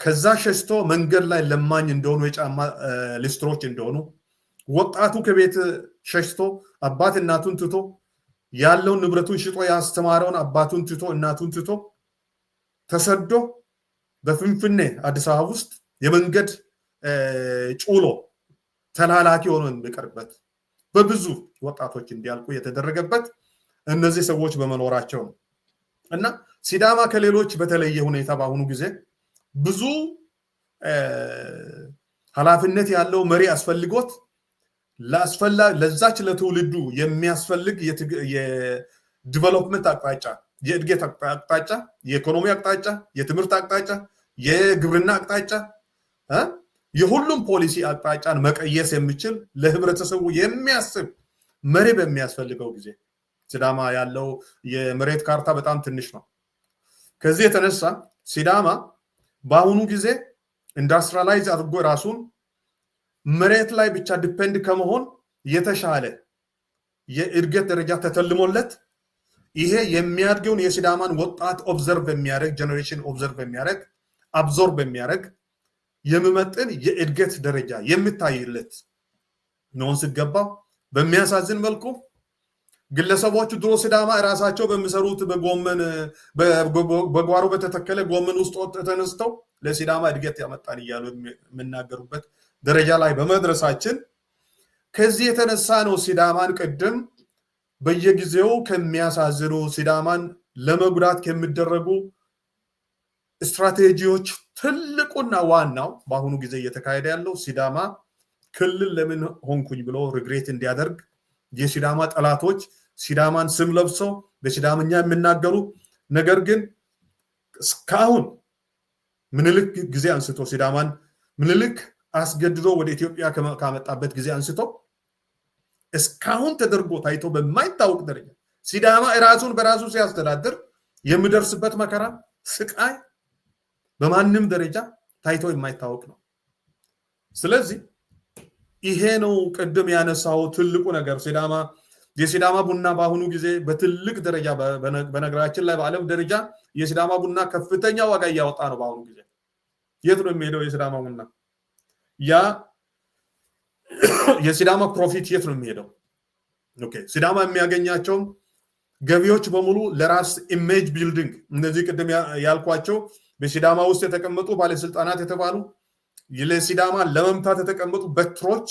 ከዛ ሸሽቶ መንገድ ላይ ለማኝ እንደሆኑ፣ የጫማ ሊስትሮች እንደሆኑ፣ ወጣቱ ከቤት ሸሽቶ አባት እናቱን ትቶ፣ ያለውን ንብረቱን ሽጦ፣ ያስተማረውን አባቱን ትቶ፣ እናቱን ትቶ ተሰዶ በፍንፍኔ አዲስ አበባ ውስጥ የመንገድ ጩሎ ተላላኪ ሆኖ የሚቀርበት፣ በብዙ ወጣቶች እንዲያልቁ የተደረገበት እነዚህ ሰዎች በመኖራቸው ነው። እና ሲዳማ ከሌሎች በተለየ ሁኔታ በአሁኑ ጊዜ ብዙ ኃላፊነት ያለው መሪ አስፈልጎት ለዛች ለትውልዱ የሚያስፈልግ የ development አቅጣጫ፣ የእድገት አቅጣጫ፣ የኢኮኖሚ አቅጣጫ፣ የትምህርት አቅጣጫ፣ የግብርና አቅጣጫ፣ የሁሉም ፖሊሲ አቅጣጫን መቀየስ የሚችል፣ ለህብረተሰቡ የሚያስብ መሪ በሚያስፈልገው ጊዜ ሲዳማ ያለው የመሬት ካርታ በጣም ትንሽ ነው። ከዚህ የተነሳ ሲዳማ በአሁኑ ጊዜ industrialize አድርጎ ራሱን መሬት ላይ ብቻ depend ከመሆን የተሻለ የእድገት ደረጃ ተተልሞለት ይሄ የሚያድገውን የሲዳማን ወጣት observe የሚያደርግ፣ generation observe የሚያደርግ፣ absorb የሚያደርግ፣ የሚመጥን የእድገት ደረጃ የሚታይለት መሆን ሲገባው በሚያሳዝን መልኩ ግለሰቦቹ ድሮ ሲዳማ እራሳቸው በሚሰሩት በጎመን፣ በጓሮ በተተከለ ጎመን ውስጥ ተነስተው ለሲዳማ እድገት ያመጣን እያሉ የሚናገሩበት ደረጃ ላይ በመድረሳችን ከዚህ የተነሳ ነው ሲዳማን ቅድም በየጊዜው ከሚያሳዝኑ፣ ሲዳማን ለመጉዳት ከሚደረጉ ስትራቴጂዎች ትልቁና ዋናው በአሁኑ ጊዜ እየተካሄደ ያለው ሲዳማ ክልል ለምን ሆንኩኝ ብሎ regret እንዲያደርግ የሲዳማ ጠላቶች ሲዳማን ስም ለብሰው በሲዳምኛ የሚናገሩ፣ ነገር ግን እስካሁን ምኒልክ ጊዜ አንስቶ፣ ሲዳማን ምኒልክ አስገድዶ ወደ ኢትዮጵያ ካመጣበት ጊዜ አንስቶ እስካሁን ተደርጎ ታይቶ በማይታወቅ ደረጃ ሲዳማ ራሱን በራሱ ሲያስተዳድር የሚደርስበት መከራ፣ ስቃይ በማንም ደረጃ ታይቶ የማይታወቅ ነው። ስለዚህ ይሄ ነው ቅድም ያነሳው ትልቁ ነገር። ሲዳማ፣ የሲዳማ ቡና በአሁኑ ጊዜ በትልቅ ደረጃ፣ በነገራችን ላይ በዓለም ደረጃ የሲዳማ ቡና ከፍተኛ ዋጋ እያወጣ ነው። በአሁኑ ጊዜ የት ነው የሚሄደው የሲዳማ ቡና? ያ የሲዳማ profit የት ነው የሚሄደው? Okay፣ ሲዳማ የሚያገኛቸው ገቢዎች በሙሉ ለራስ image building እነዚህ ቅድም ያልኳቸው በሲዳማ ውስጥ የተቀመጡ ባለስልጣናት የተባሉ፣ ለሲዳማ ለመምታት የተቀመጡ በትሮች፣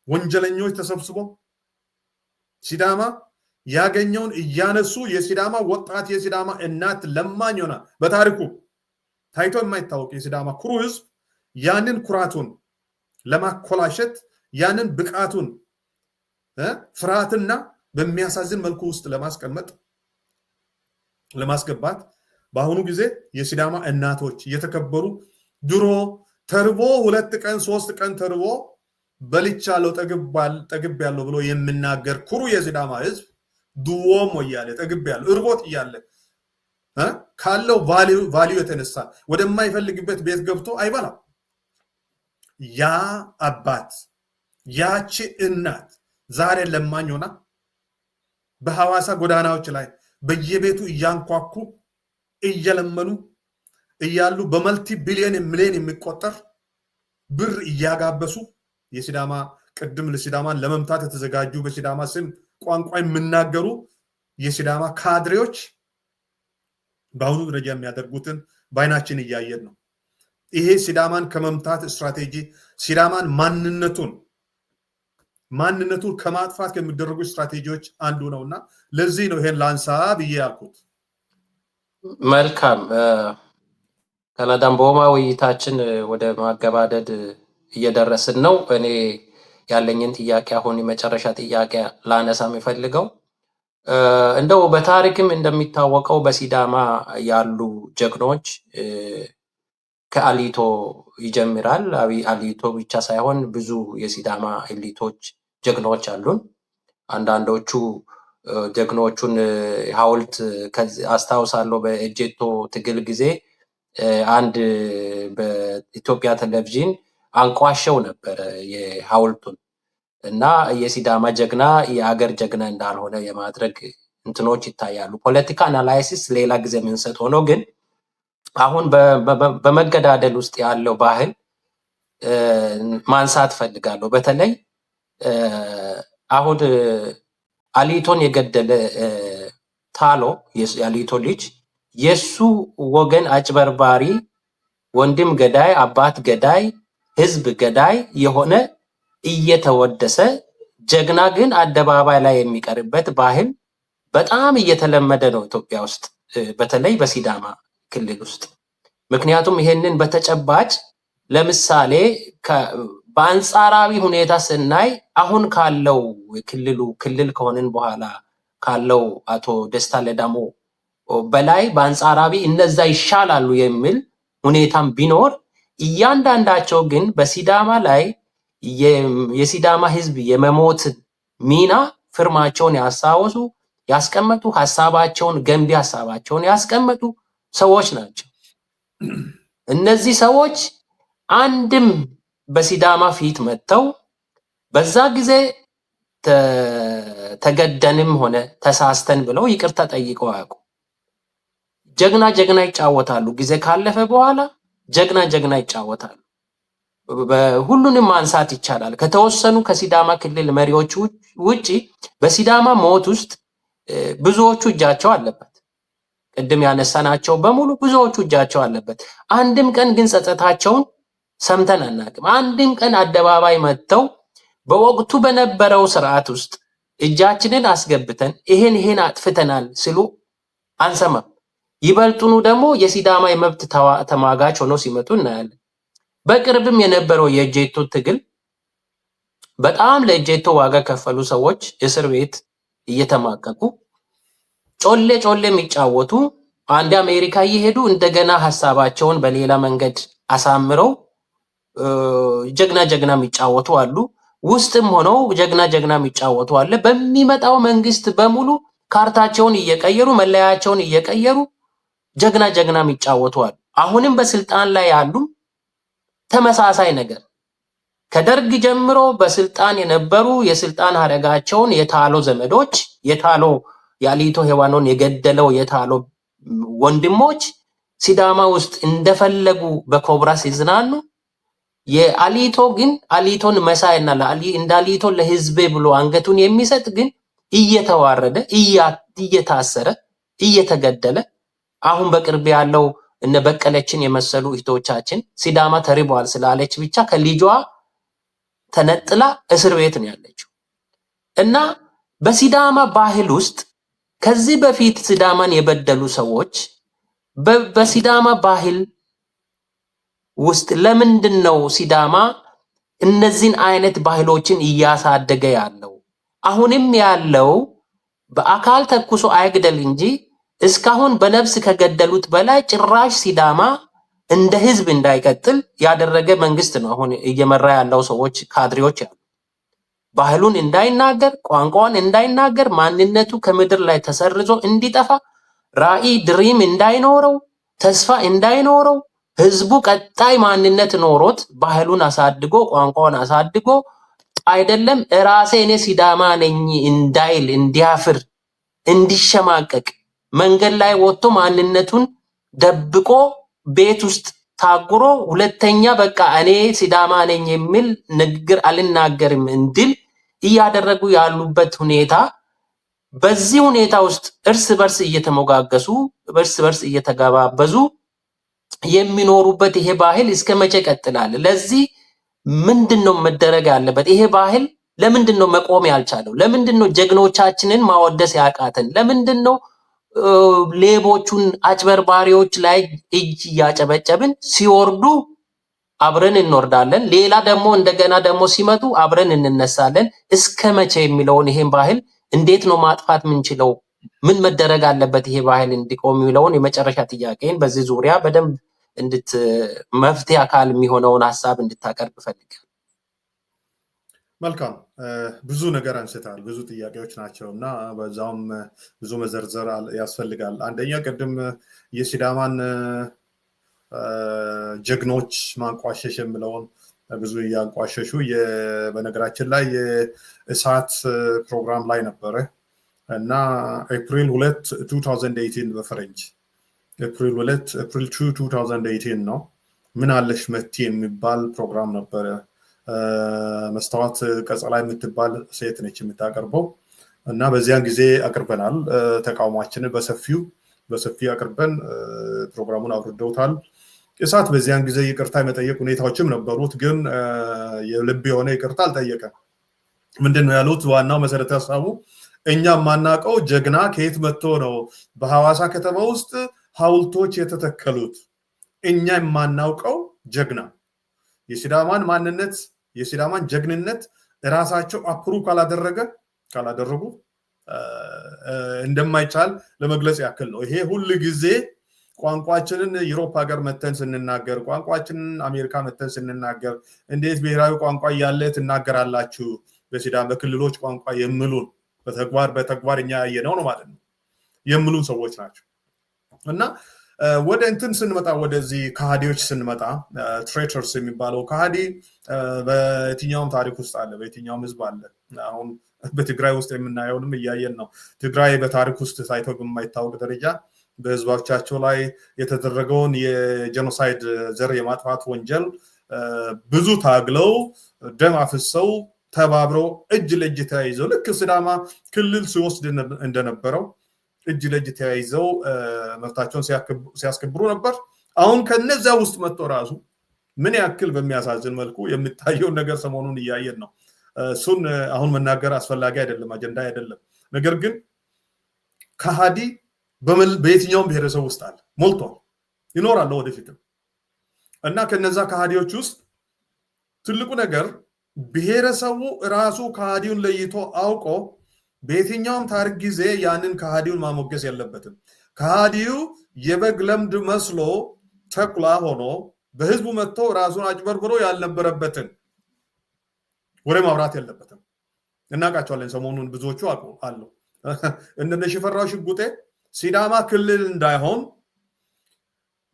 ወንጀለኞች ተሰብስቦ ሲዳማ ያገኘውን እያነሱ የሲዳማ ወጣት፣ የሲዳማ እናት ለማኝ ሆና፣ በታሪኩ ታይቶ የማይታወቅ የሲዳማ ኩሩ ህዝብ ያንን ኩራቱን ለማኮላሸት፣ ያንን ብቃቱን ፍርሃትና በሚያሳዝን መልኩ ውስጥ ለማስቀመጥ፣ ለማስገባት፣ በአሁኑ ጊዜ የሲዳማ እናቶች እየተከበሩ፣ ድሮ ተርቦ 2 ቀን 3 ቀን ተርቦ በልቻለሁ ጠግቤያለሁ ብሎ የሚናገር ኩሩ የሲዳማ ህዝብ፣ duumoommo እያለ፣ ጠግቤያለሁ እርቦት እያለ፣ ካለው value የተነሳ ወደማይፈልግበት ቤት ገብቶ አይበላም። ያ አባት፣ ያቺ እናት ዛሬ ለማኝ ሆና በሐዋሳ ጎዳናዎች ላይ በየቤቱ እያንኳኩ እየለመኑ እያሉ፣ በ multi billion ሚሊዮን የሚቆጠር ብር እያጋበሱ፣ የሲዳማ ቅድም ለሲዳማን ለመምታት የተዘጋጁ፣ በሲዳማ ስም ቋንቋ የሚናገሩ የሲዳማ ካድሬዎች በአሁኑ ደረጃ የሚያደርጉትን በአይናችን እያየን ነው። ይሄ ሲዳማን ከመምታት ስትራቴጂ፣ ሲዳማን ማንነቱን ከማጥፋት ከሚደረጉ ስትራቴጂዎች አንዱ ነው እና ለዚህ ነው ይሄን ላንሳ ብዬ ያልኩት። መልካም፣ ከነዳምቦማ፣ ውይይታችን ወደ ማገባደድ እየደረስን ነው። እኔ ያለኝን ጥያቄ፣ አሁን የመጨረሻ ጥያቄ ላነሳ የምፈልገው፣ እንደው በታሪክም እንደሚታወቀው በሲዳማ ያሉ ጀግኖች ከአሊቶ ይጀምራል። አሊቶ ብቻ ሳይሆን ብዙ የሲዳማ elite ኦች ጀግኖች አሉን። አንዳንዶቹ ጀግኖቹን ሐውልት አስታውሳለሁ። በኤጄቶ ትግል ጊዜ አንድ በኢትዮጵያ ቴሌቪዥን አንቋሸው ነበረ የሐውልቱን እና የሲዳማ ጀግና የአገር ጀግና እንዳልሆነ የማድረግ እንትኖች ይታያሉ። ፖለቲካ analysis ሌላ ጊዜ የምንሰጥ ሆኖ ግን አሁን በመገዳደል ውስጥ ያለው ባህል ማንሳት ፈልጋለሁ። በተለይ አሁን አሊቶን የገደለ ታሎ፣ የአሊቶ ልጅ፣ የሱ ወገን አጭበርባሪ፣ ወንድም ገዳይ፣ አባት ገዳይ፣ ህዝብ ገዳይ የሆነ እየተወደሰ፣ ጀግና ግን አደባባይ ላይ የሚቀርበት ባህል በጣም እየተለመደ ነው ኢትዮጵያ ውስጥ፣ በተለይ በሲዳማ ክልል ውስጥ። ምክንያቱም ይሄንን በተጨባጭ ለምሳሌ በአንጻራዊ ሁኔታ ስናይ አሁን ካለው ክልሉ ክልል ከሆንን በኋላ ካለው አቶ ደስታ ሌዳሞ በላይ በአንጻራዊ እነዛ ይሻላሉ የሚል ሁኔታም ቢኖር፣ እያንዳንዳቸው ግን በሲዳማ ላይ የሲዳማ ህዝብ የመሞት ሚና ፊርማቸውን ያስታወሱ፣ ያስቀመጡ፣ ሀሳባቸውን፣ ገንቢ ሀሳባቸውን ያስቀመጡ ሰዎች ናቸው። እነዚህ ሰዎች አንድም በሲዳማ ፊት መጥተው በዛ ጊዜ ተገደንም ሆነ ተሳስተን ብለው ይቅርታ ጠይቀው አያውቁም። ጀግና ጀግና ይጫወታሉ። ጊዜ ካለፈ በኋላ ጀግና ጀግና ይጫወታሉ። ሁሉንም ማንሳት ይቻላል። ከተወሰኑ ከሲዳማ ክልል መሪዎች ውጪ በሲዳማ ሞት ውስጥ ብዙዎቹ እጃቸው አለበት። ቅድም ያነሳናቸው በሙሉ ብዙዎቹ እጃቸው አለበት። አንድም ቀን ግን ጸጸታቸውን ሰምተን አናውቅም። አንድም ቀን አደባባይ መጥተው በወቅቱ በነበረው ስርዓት ውስጥ እጃችንን አስገብተን ይሄን ይሄን አጥፍተናል ሲሉ አንሰማም። ይበልጡኑ ደግሞ የሲዳማ የመብት ተሟጋች ሆነው ሲመጡ እናያለን። በቅርብም የነበረው የእጄቶ ትግል፣ በጣም ለእጄቶ ዋጋ ከፈሉ ሰዎች እስር ቤት እየተማቀቁ፣ ጮሌ ጮሌ የሚጫወቱ፣ አንድ አሜሪካ እየሄዱ እንደገና ሀሳባቸውን በሌላ መንገድ አሳምረው ጀግና ጀግና የሚጫወቱ አሉ። ውስጥም ሆነው ጀግና ጀግና የሚጫወቱ አለ። በሚመጣው መንግስት በሙሉ ካርታቸውን እየቀየሩ፣ መለያቸውን እየቀየሩ ጀግና ጀግና የሚጫወቱ አሉ። አሁንም በስልጣን ላይ ያሉ ተመሳሳይ ነገር፣ ከደርግ ጀምሮ በስልጣን የነበሩ፣ የስልጣን ሀረጋቸውን የታሎ ዘመዶች፣ የታሎ፣ የአሊቶ ሔዋኖን የገደለው የታሎ ወንድሞች ሲዳማ ውስጥ እንደፈለጉ በኮብራ ሲዝናኑ፣ የአሊቶ ግን አሊቶን መሳይና እንደ አሊቶ ለህዝቤ ብሎ አንገቱን የሚሰጥ ግን እየተዋረደ፣ እየታሰረ፣ እየተገደለ፣ አሁን በቅርብ ያለው እነ በቀለችን የመሰሉ እህቶቻችን ሲዳማ ተርቧል ስላለች ብቻ ከልጇ ተነጥላ እስር ቤት ነው ያለችው። እና በሲዳማ ባህል ውስጥ ከዚህ በፊት ሲዳማን የበደሉ ሰዎች በሲዳማ ባህል ውስጥ ለምንድን ነው ሲዳማ እነዚህን አይነት ባህሎችን እያሳደገ ያለው? አሁንም ያለው በአካል ተኩሶ አይግደል እንጂ እስካሁን በነፍስ ከገደሉት በላይ ጭራሽ ሲዳማ እንደ ህዝብ እንዳይቀጥል ያደረገ መንግስት ነው አሁን እየመራ ያለው ሰዎች፣ ካድሬዎች ያሉ። ባህሉን እንዳይናገር፣ ቋንቋውን እንዳይናገር፣ ማንነቱ ከምድር ላይ ተሰርዞ እንዲጠፋ፣ ራዕይ dream እንዳይኖረው፣ ተስፋ እንዳይኖረው፣ ህዝቡ ቀጣይ ማንነት ኖሮት ባህሉን አሳድጎ ቋንቋውን አሳድጎ አይደለም ራሴ እኔ ሲዳማ ነኝ እንዳይል፣ እንዲያፍር፣ እንዲሸማቀቅ፣ መንገድ ላይ ወጥቶ ማንነቱን ደብቆ ቤት ውስጥ ታጉሮ ሁለተኛ በቃ እኔ ሲዳማ ነኝ የሚል ንግግር አልናገርም እንዲል እያደረጉ ያሉበት ሁኔታ፣ በዚህ ሁኔታ ውስጥ እርስ በርስ እየተሞጋገሱ፣ እርስ በርስ እየተገባበዙ የሚኖሩበት ይሄ ባህል እስከ መቼ ይቀጥላል? ለዚህ ምንድን ነው መደረግ ያለበት? ይሄ ባህል ለምንድን ነው መቆም ያልቻለው? ለምንድን ነው ጀግኖቻችንን ማወደስ ያቃተን? ለምንድን ነው ሌቦቹን አጭበርባሪዎች ላይ እጅ እያጨበጨብን ሲወርዱ አብረን እንወርዳለን፣ ሌላ ደግሞ እንደገና ደግሞ ሲመጡ አብረን እንነሳለን። እስከ መቼ የሚለውን፣ ይሄን ባህል እንዴት ነው ማጥፋት የምንችለው? ምን መደረግ አለበት ይሄ ባህል እንዲቆም የሚለውን የመጨረሻ ጥያቄን በዚህ ዙሪያ በደንብ መፍትሄ አካል የሚሆነውን ሀሳብ እንድታቀርብ እፈልጋለሁ። መልካም፣ ብዙ ነገር አንስተሃል። ብዙ ጥያቄዎች ናቸው እና በዛውም ብዙ መዘርዘር ያስፈልጋል። አንደኛ ቅድም የሲዳማን ጀግኖች ማንቋሸሽ የሚለውን ብዙ እያንቋሸሹ፣ በነገራችን ላይ የኢሳት ፕሮግራም ላይ ነበረ እና ኤፕሪል 2 2018 በፈረንጅ ኤፕሪል 2፣ ኤፕሪል 2 2018 ነው። ምን አለሽ መቲ የሚባል ፕሮግራም ነበረ። መስታወት ቀጸላ የምትባል ሴት ነች የምታቀርበው እና በዚያን ጊዜ አቅርበናል። ተቃውሟችንን በሰፊው በሰፊው አቅርበን ፕሮግራሙን አውርደውታል። ኢሳት በዚያን ጊዜ ይቅርታ የመጠየቅ ሁኔታዎችም ነበሩት፣ ግን የልብ የሆነ ይቅርታ አልጠየቀም። ምንድን ነው ያሉት? ዋናው መሰረተ ሀሳቡ እኛ የማናውቀው ጀግና ከየት መጥቶ ነው በሐዋሳ ከተማ ውስጥ ሐውልቶች የተተከሉት? እኛ የማናውቀው ጀግና የሲዳማን ማንነት፣ የሲዳማን ጀግንነት እራሳቸው approve ካላደረጉ እንደማይቻል ለመግለጽ ያክል ነው። ይሄ ሁል ጊዜ ቋንቋችንን Europe ሀገር መተን ስንናገር፣ ቋንቋችንን አሜሪካ መተን ስንናገር፣ እንዴት ብሔራዊ ቋንቋ እያለ ትናገራላችሁ በሲዳማ በክልሎች ቋንቋ የሚሉን፣ በተግባር በተግባር እኛ ያየነው ነው ማለት ነው የሚሉን ሰዎች ናቸው። እና ወደ እንትን ስንመጣ፣ ወደዚህ ከሃዲዎች ስንመጣ፣ traitors የሚባለው ከሃዲ በየትኛውም ታሪክ ውስጥ አለ፣ በየትኛውም ህዝብ አለ። አሁን በትግራይ ውስጥ የምናየውንም እያየን ነው። ትግራይ በታሪክ ውስጥ ታይቶ በማይታወቅ ደረጃ በህዝቦቻቸው ላይ የተደረገውን የ genocide፣ ዘር የማጥፋት ወንጀል ብዙ ታግለው፣ ደም አፍሰው፣ ተባብረው፣ እጅ ለእጅ ተያይዘው፣ ልክ ሲዳማ ክልል ሲወስድ እንደነበረው እጅ ለእጅ ተያይዘው መብታቸውን ሲያስከብሩ ነበር። አሁን ከነዚያ ውስጥ መጥቶ ራሱ ምን ያክል በሚያሳዝን መልኩ የሚታየውን ነገር ሰሞኑን እያየን ነው። እሱን አሁን መናገር አስፈላጊ አይደለም፣ አጀንዳ አይደለም። ነገር ግን ከሃዲ በየትኛውም ብሔረሰብ ውስጥ አለ፣ ሞልቷል፣ ይኖራል ወደፊትም። እና ከነዛ ከሃዲዎች ውስጥ ትልቁ ነገር ብሔረሰቡ ራሱ ከሃዲውን ለይቶ አውቆ በየትኛውም ታሪክ ጊዜ ያንን ከሃዲውን ማሞገስ የለበትም። ከሃዲው የበግ ለምድ መስሎ ተኩላ ሆኖ በህዝቡ መጥቶ ራሱን አጭበርብሮ ያልነበረበትን ወሬ ማውራት የለበትም። እናውቃቸዋለን። ሰሞኑን ብዙዎቹ አሉ። እንደነ ሽፈራው ሽጉጤ ሲዳማ ክልል እንዳይሆን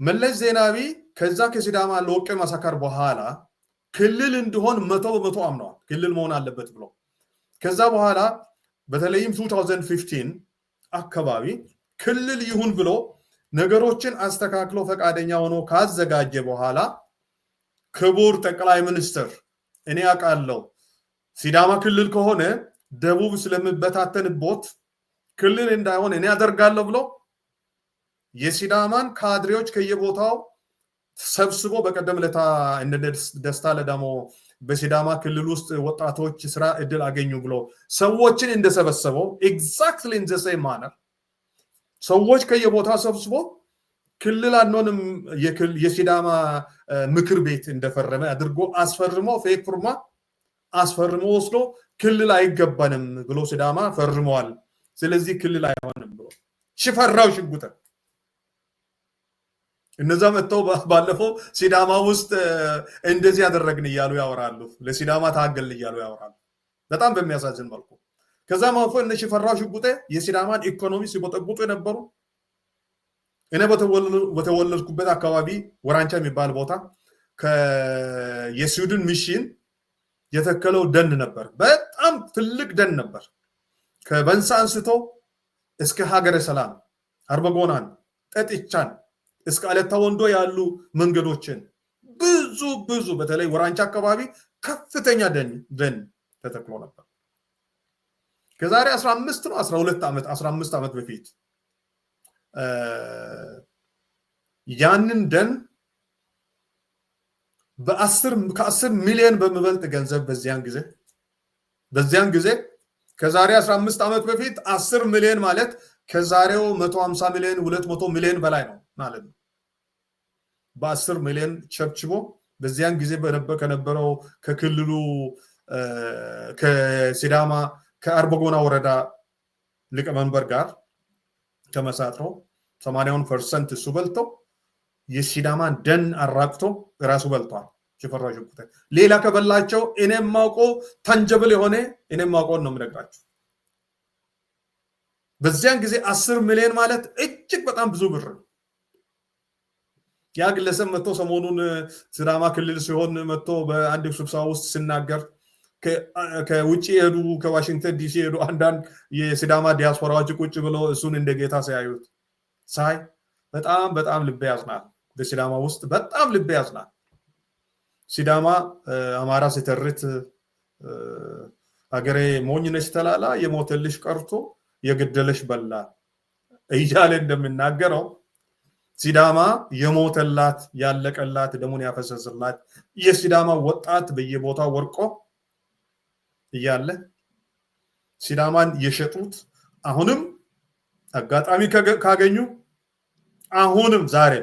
መለስ ዜናዊ ከዛ ከሲዳማ ሎቄ massacre በኋላ ክልል እንዲሆን 100% አምነዋል። ክልል መሆን አለበት ብሎ ከዛ በኋላ በተለይም 2015 አካባቢ ክልል ይሁን ብሎ ነገሮችን አስተካክሎ ፈቃደኛ ሆኖ ካዘጋጀ በኋላ፣ ክቡር ጠቅላይ ሚኒስትር፣ እኔ አውቃለሁ፣ ሲዳማ ክልል ከሆነ ደቡብ ስለሚበታተንቦት ክልል እንዳይሆን እኔ አደርጋለሁ ብሎ የሲዳማን ካድሬዎች ከየቦታው ሰብስቦ፣ በቀደም ለታ እንደ ደስታ ለዳሞ በሲዳማ ክልል ውስጥ ወጣቶች ስራ እድል አገኙ ብሎ ሰዎችን እንደሰበሰበው exactly in the same manner ሰዎች ከየቦታው ሰብስቦ ክልል አንሆንም የሲዳማ ምክር ቤት እንደፈረመ አድርጎ አስፈርሞ፣ fake ፊርማ አስፈርሞ ወስዶ ክልል አይገባንም ብሎ ሲዳማ ፈርመዋል። ስለዚህ ክልል አይሆንም ብሎ ሽፈራው ሽጉጥ፣ እነዛ መጥተው ባለፈው ሲዳማ ውስጥ እንደዚህ ያደረግን እያሉ ያወራሉ። ለሲዳማ ታገልን እያሉ ያወራሉ። በጣም በሚያሳዝን መልኩ ከዛም አልፎ እነ ሽፈራው ሽጉጤ የሲዳማን ኢኮኖሚ ሲቦጠቡጡ የነበሩ፣ እኔ በተወለድኩበት አካባቢ ወራንቻ የሚባል ቦታ የስዊድን mission የተከለው ደን ነበር። በጣም ትልቅ ደን ነበር። ከበንሳ አንስቶ እስከ ሀገረ ሰላም፣ አርበጎናን፣ ጠጥቻን እስከ አለታ ወንዶ ያሉ መንገዶችን ብዙ ብዙ፣ በተለይ ወራንቻ አካባቢ ከፍተኛ ደን ተተክሎ ነበር። ከዛሬ 15 ነው 12 ዓመት፣ 15 ዓመት በፊት ያንን ደን ከ10 ሚሊዮን በሚበልጥ ገንዘብ በዚያን ጊዜ፣ ከዛሬ 15 ዓመት በፊት 10 ሚሊዮን ማለት ከዛሬው 150 ሚሊዮን፣ 200 ሚሊዮን በላይ ነው ማለት ነው። በ10 ሚሊዮን ቸብችቦ በዚያን ጊዜ ከነበረው ከክልሉ ከሲዳማ ከአርበጎና ወረዳ ሊቀመንበር ጋር ተመሳጥሮ 80ውን percent እሱ በልቶ የሲዳማን ደን አራቅቶ ራሱ በልቷል። ሽፈራው ሽጉጤ ሌላ ከበላቸው እኔም ማውቀው tangible የሆነ እኔም ማውቀውን ነው የምነግራችሁ። በዚያን ጊዜ 10 ሚሊዮን ማለት እጅግ በጣም ብዙ ብር ነው። ያ ግለሰብ መጥቶ ሰሞኑን ሲዳማ ክልል ሲሆን መጥቶ በአንድ ስብሰባ ውስጥ ሲናገር ከውጭ የሄዱ፣ ከዋሽንግተን ዲሲ የሄዱ አንዳንድ የሲዳማ ዲያስፖራዎች ቁጭ ብለው እሱን እንደ ጌታ ሲያዩት ሳይ በጣም በጣም ልቤ ያዝናል። በሲዳማ ውስጥ በጣም ልቤ ያዝናል። ሲዳማ አማራ ሲተርት "ሀገሬ ሞኝ ነች ተላላ፣ የሞተልሽ ቀርቶ የገደለሽ በላ" እያለ እንደሚናገረው ሲዳማ የሞተላት፣ ያለቀላት፣ ደሙን ያፈሰስላት የሲዳማ ወጣት በየቦታው ወርቆ እያለ ሲዳማን የሸጡት አሁንም አጋጣሚ ካገኙ አሁንም ዛሬ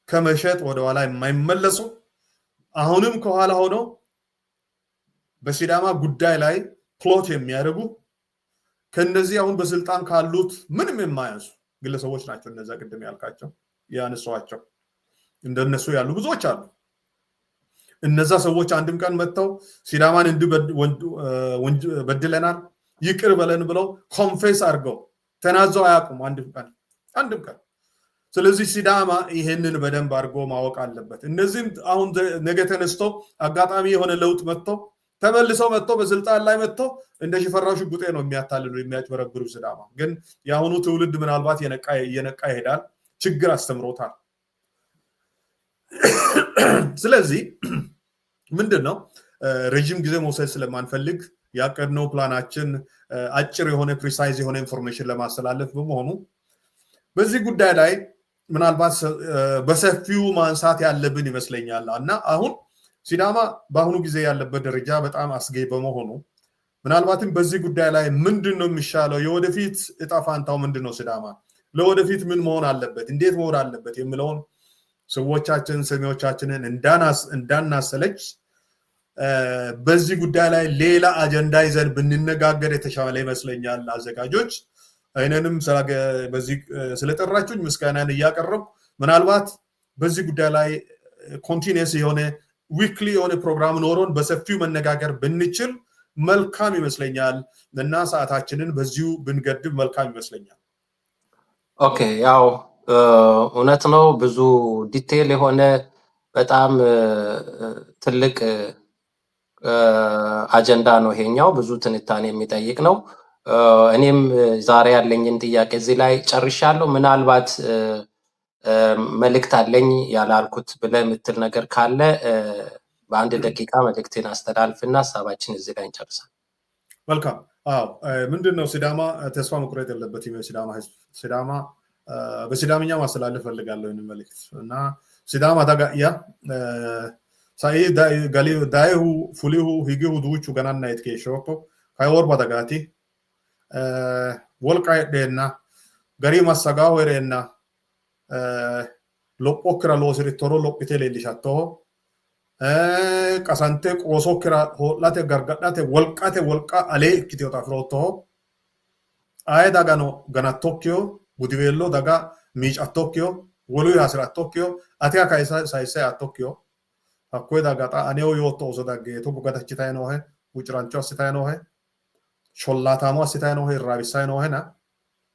ከመሸጥ ወደኋላ የማይመለሱ፣ አሁንም ከኋላ ሆነው በሲዳማ ጉዳይ ላይ plot የሚያደርጉ ከነዚህ አሁን በስልጣን ካሉት ምንም የማያንሱ ግለሰቦች ናቸው። እነዛ ቅድም ያልካቸው፣ ያነሷቸው እንደነሱ ያሉ ብዙዎች አሉ። እነዛ ሰዎች አንድም ቀን መጥተው ሲዳማን እንዲህ በድለናል፣ ይቅር በለን ብለው confess አድርገው ተናዘው አያውቁም። አንድም ቀን፣ አንድም ቀን። ስለዚህ ሲዳማ ይሄንን በደንብ አድርጎ ማወቅ አለበት። እነዚህም አሁን ነገ ተነስተው አጋጣሚ የሆነ ለውጥ መጥተው ተመልሰው መጥተው በስልጣን ላይ መጥተው እንደ ሽፈራው ሽጉጤ ነው የሚያታልሉ፣ የሚያጭበረብሩ። ሲዳማ ግን የአሁኑ ትውልድ ምናልባት እየነቃ ይሄዳል። ችግር አስተምሮታል። ስለዚህ ምንድን ነው፣ ረዥም ጊዜ መውሰድ ስለማንፈልግ ያቀድነው ፕላናችን አጭር የሆነ precise የሆነ information ለማስተላለፍ በመሆኑ በዚህ ጉዳይ ላይ ምናልባት በሰፊው ማንሳት ያለብን ይመስለኛል። እና አሁን ሲዳማ በአሁኑ ጊዜ ያለበት ደረጃ በጣም አስጊ በመሆኑ ምናልባትም በዚህ ጉዳይ ላይ ምንድን ነው የሚሻለው፣ የወደፊት እጣ ፋንታው ምንድን ነው፣ ሲዳማ ለወደፊት ምን መሆን አለበት፣ እንዴት መሆን አለበት የሚለውን ሰዎቻችን ሰሚዎቻችንን እንዳናሰለች በዚህ ጉዳይ ላይ ሌላ አጀንዳ ይዘን ብንነጋገር የተሻለ ይመስለኛል። አዘጋጆች እኔንም በዚህ ስለጠራችሁኝ ምስጋናን እያቀረብኩ ምናልባት በዚህ ጉዳይ ላይ continuous የሆነ weekly የሆነ ፕሮግራም ኖሮን በሰፊው መነጋገር ብንችል መልካም ይመስለኛል እና ሰዓታችንን በዚሁ ብንገድብ መልካም ይመስለኛል። Okay፣ ያው እውነት ነው። ብዙ detail የሆነ በጣም ትልቅ አጀንዳ ነው ይሄኛው፣ ብዙ ትንታኔ የሚጠይቅ ነው። እኔም ዛሬ ያለኝን ጥያቄ እዚህ ላይ ጨርሻለሁ። ምናልባት መልእክት አለኝ ያላልኩት ብለህ የምትል ነገር ካለ በ1 ደቂቃ መልእክትን አስተላልፍና ሀሳባችን እዚህ ላይ እንጨርሳለን። መልካም። አዎ፣ ምንድን ነው፣ ሲዳማ ተስፋ መቁረጥ የለበትም። የሲዳማ ህዝብ፣ ሲዳማ በሲዳምኛ ማስተላለፍ ፈልጋለሁ ይህንን መልእክት። እና ሲዳማ daga'ya sai dayehu fulihu higihu duuchu gananna keeshshootto kay worba dagaati wolqa heedheenna gari massagaahu heereenna. Lophokkira loosirittoro lophite leellishattoho. Qasante qoosokkira ho'late gargadhate wolqate wolqa alee ikkitinota afiroottoho. Aye dagano ganattokkiho, budiweello daga miicattokkiho, woluyi hasi'rattokkiho, ateha sayisse aattokkiho. Hakkuyi daga xa aneho yootto ooso dagge togo gadachitayi noohe, huuccirancho assitayi noohe, shollaataamo assitayi noohe, irraawissayi noohena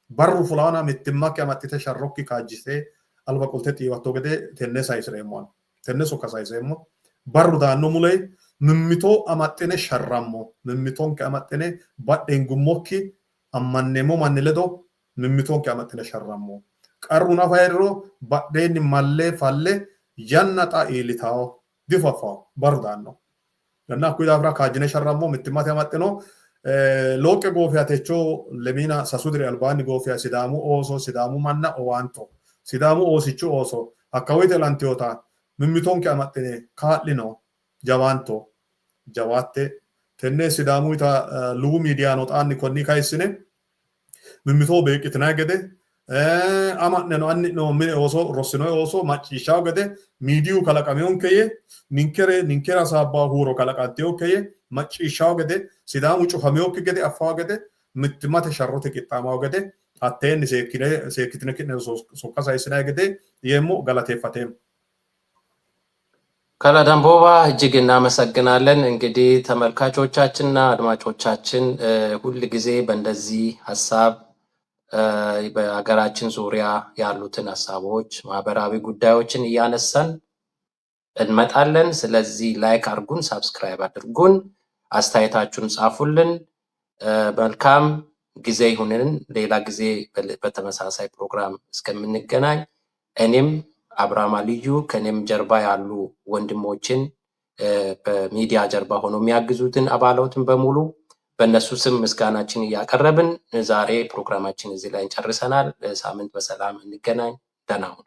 barru fulaana mittimmakki amaxxite sharrokki kaajjite alba qolte xiiwatto gede tenne sayisireemmo ani. Tenne sokka sayiseemmo. Barru daanno mule mimmito amaxxine sharrammo, mimmitonke amaxxine badhe hingummokki ammanneemmo manni ledo mimmitonke amaxxine sharrammo. Qarru nafa heeriro badheenni malle falle yanna xa iillitawo difaffawo barru daanno. Yanna hakkuyi daafira kaajjine sharrammo mittimmate amaxxino. Looqqe goofiya techo lemiina sasu diri albaanni goofiya Sidaamu ooso Sidaamu manna owaanto Sidaamu oosichu ooso hakka woyte ilantewota mimmitonke amaxxine kaa'lino jawaanto jawaatte tenne Sidaamuyita luwu miidiyano xaanni konni kayissine mimmitoho beeqqitinayi gede ama'neno anni'no mine ooso rossino ooso macciishshawo gede miidiyu kalaqameyonke yee ninkere ninkera hasaabbawo huuro kalaqanteyonke yee macciishshawo gede Sidaamu cufameyokki gede affawo gede mittimmate sharrote qixxaamawo gede hatteenni seekkitine ki'ne sokka sayissinayi gede yeemmo galateeffateemmo. Kalaa ደንቦባ እጅግ እናመሰግናለን። እንግዲህ ተመልካቾቻችንና አድማጮቻችን ሁል ጊዜ በእንደዚህ ሀሳብ በሀገራችን ዙሪያ ያሉትን ሀሳቦች፣ ማህበራዊ ጉዳዮችን እያነሳን እንመጣለን። ስለዚህ like አድርጉን፣ subscribe አድርጉን፣ አስተያየታችሁን ጻፉልን። መልካም ጊዜ ይሁንን። ሌላ ጊዜ በተመሳሳይ ፕሮግራም እስከምንገናኝ እኔም አብርሃም አልዩ ከእኔም ጀርባ ያሉ ወንድሞችን በሚዲያ ጀርባ ሆኖ የሚያግዙትን አባላትን በሙሉ በእነሱ ስም ምስጋናችን እያቀረብን ዛሬ ፕሮግራማችን እዚህ ላይ እንጨርሰናል። ሳምንት በሰላም እንገናኝ። ደህና ሁኑ።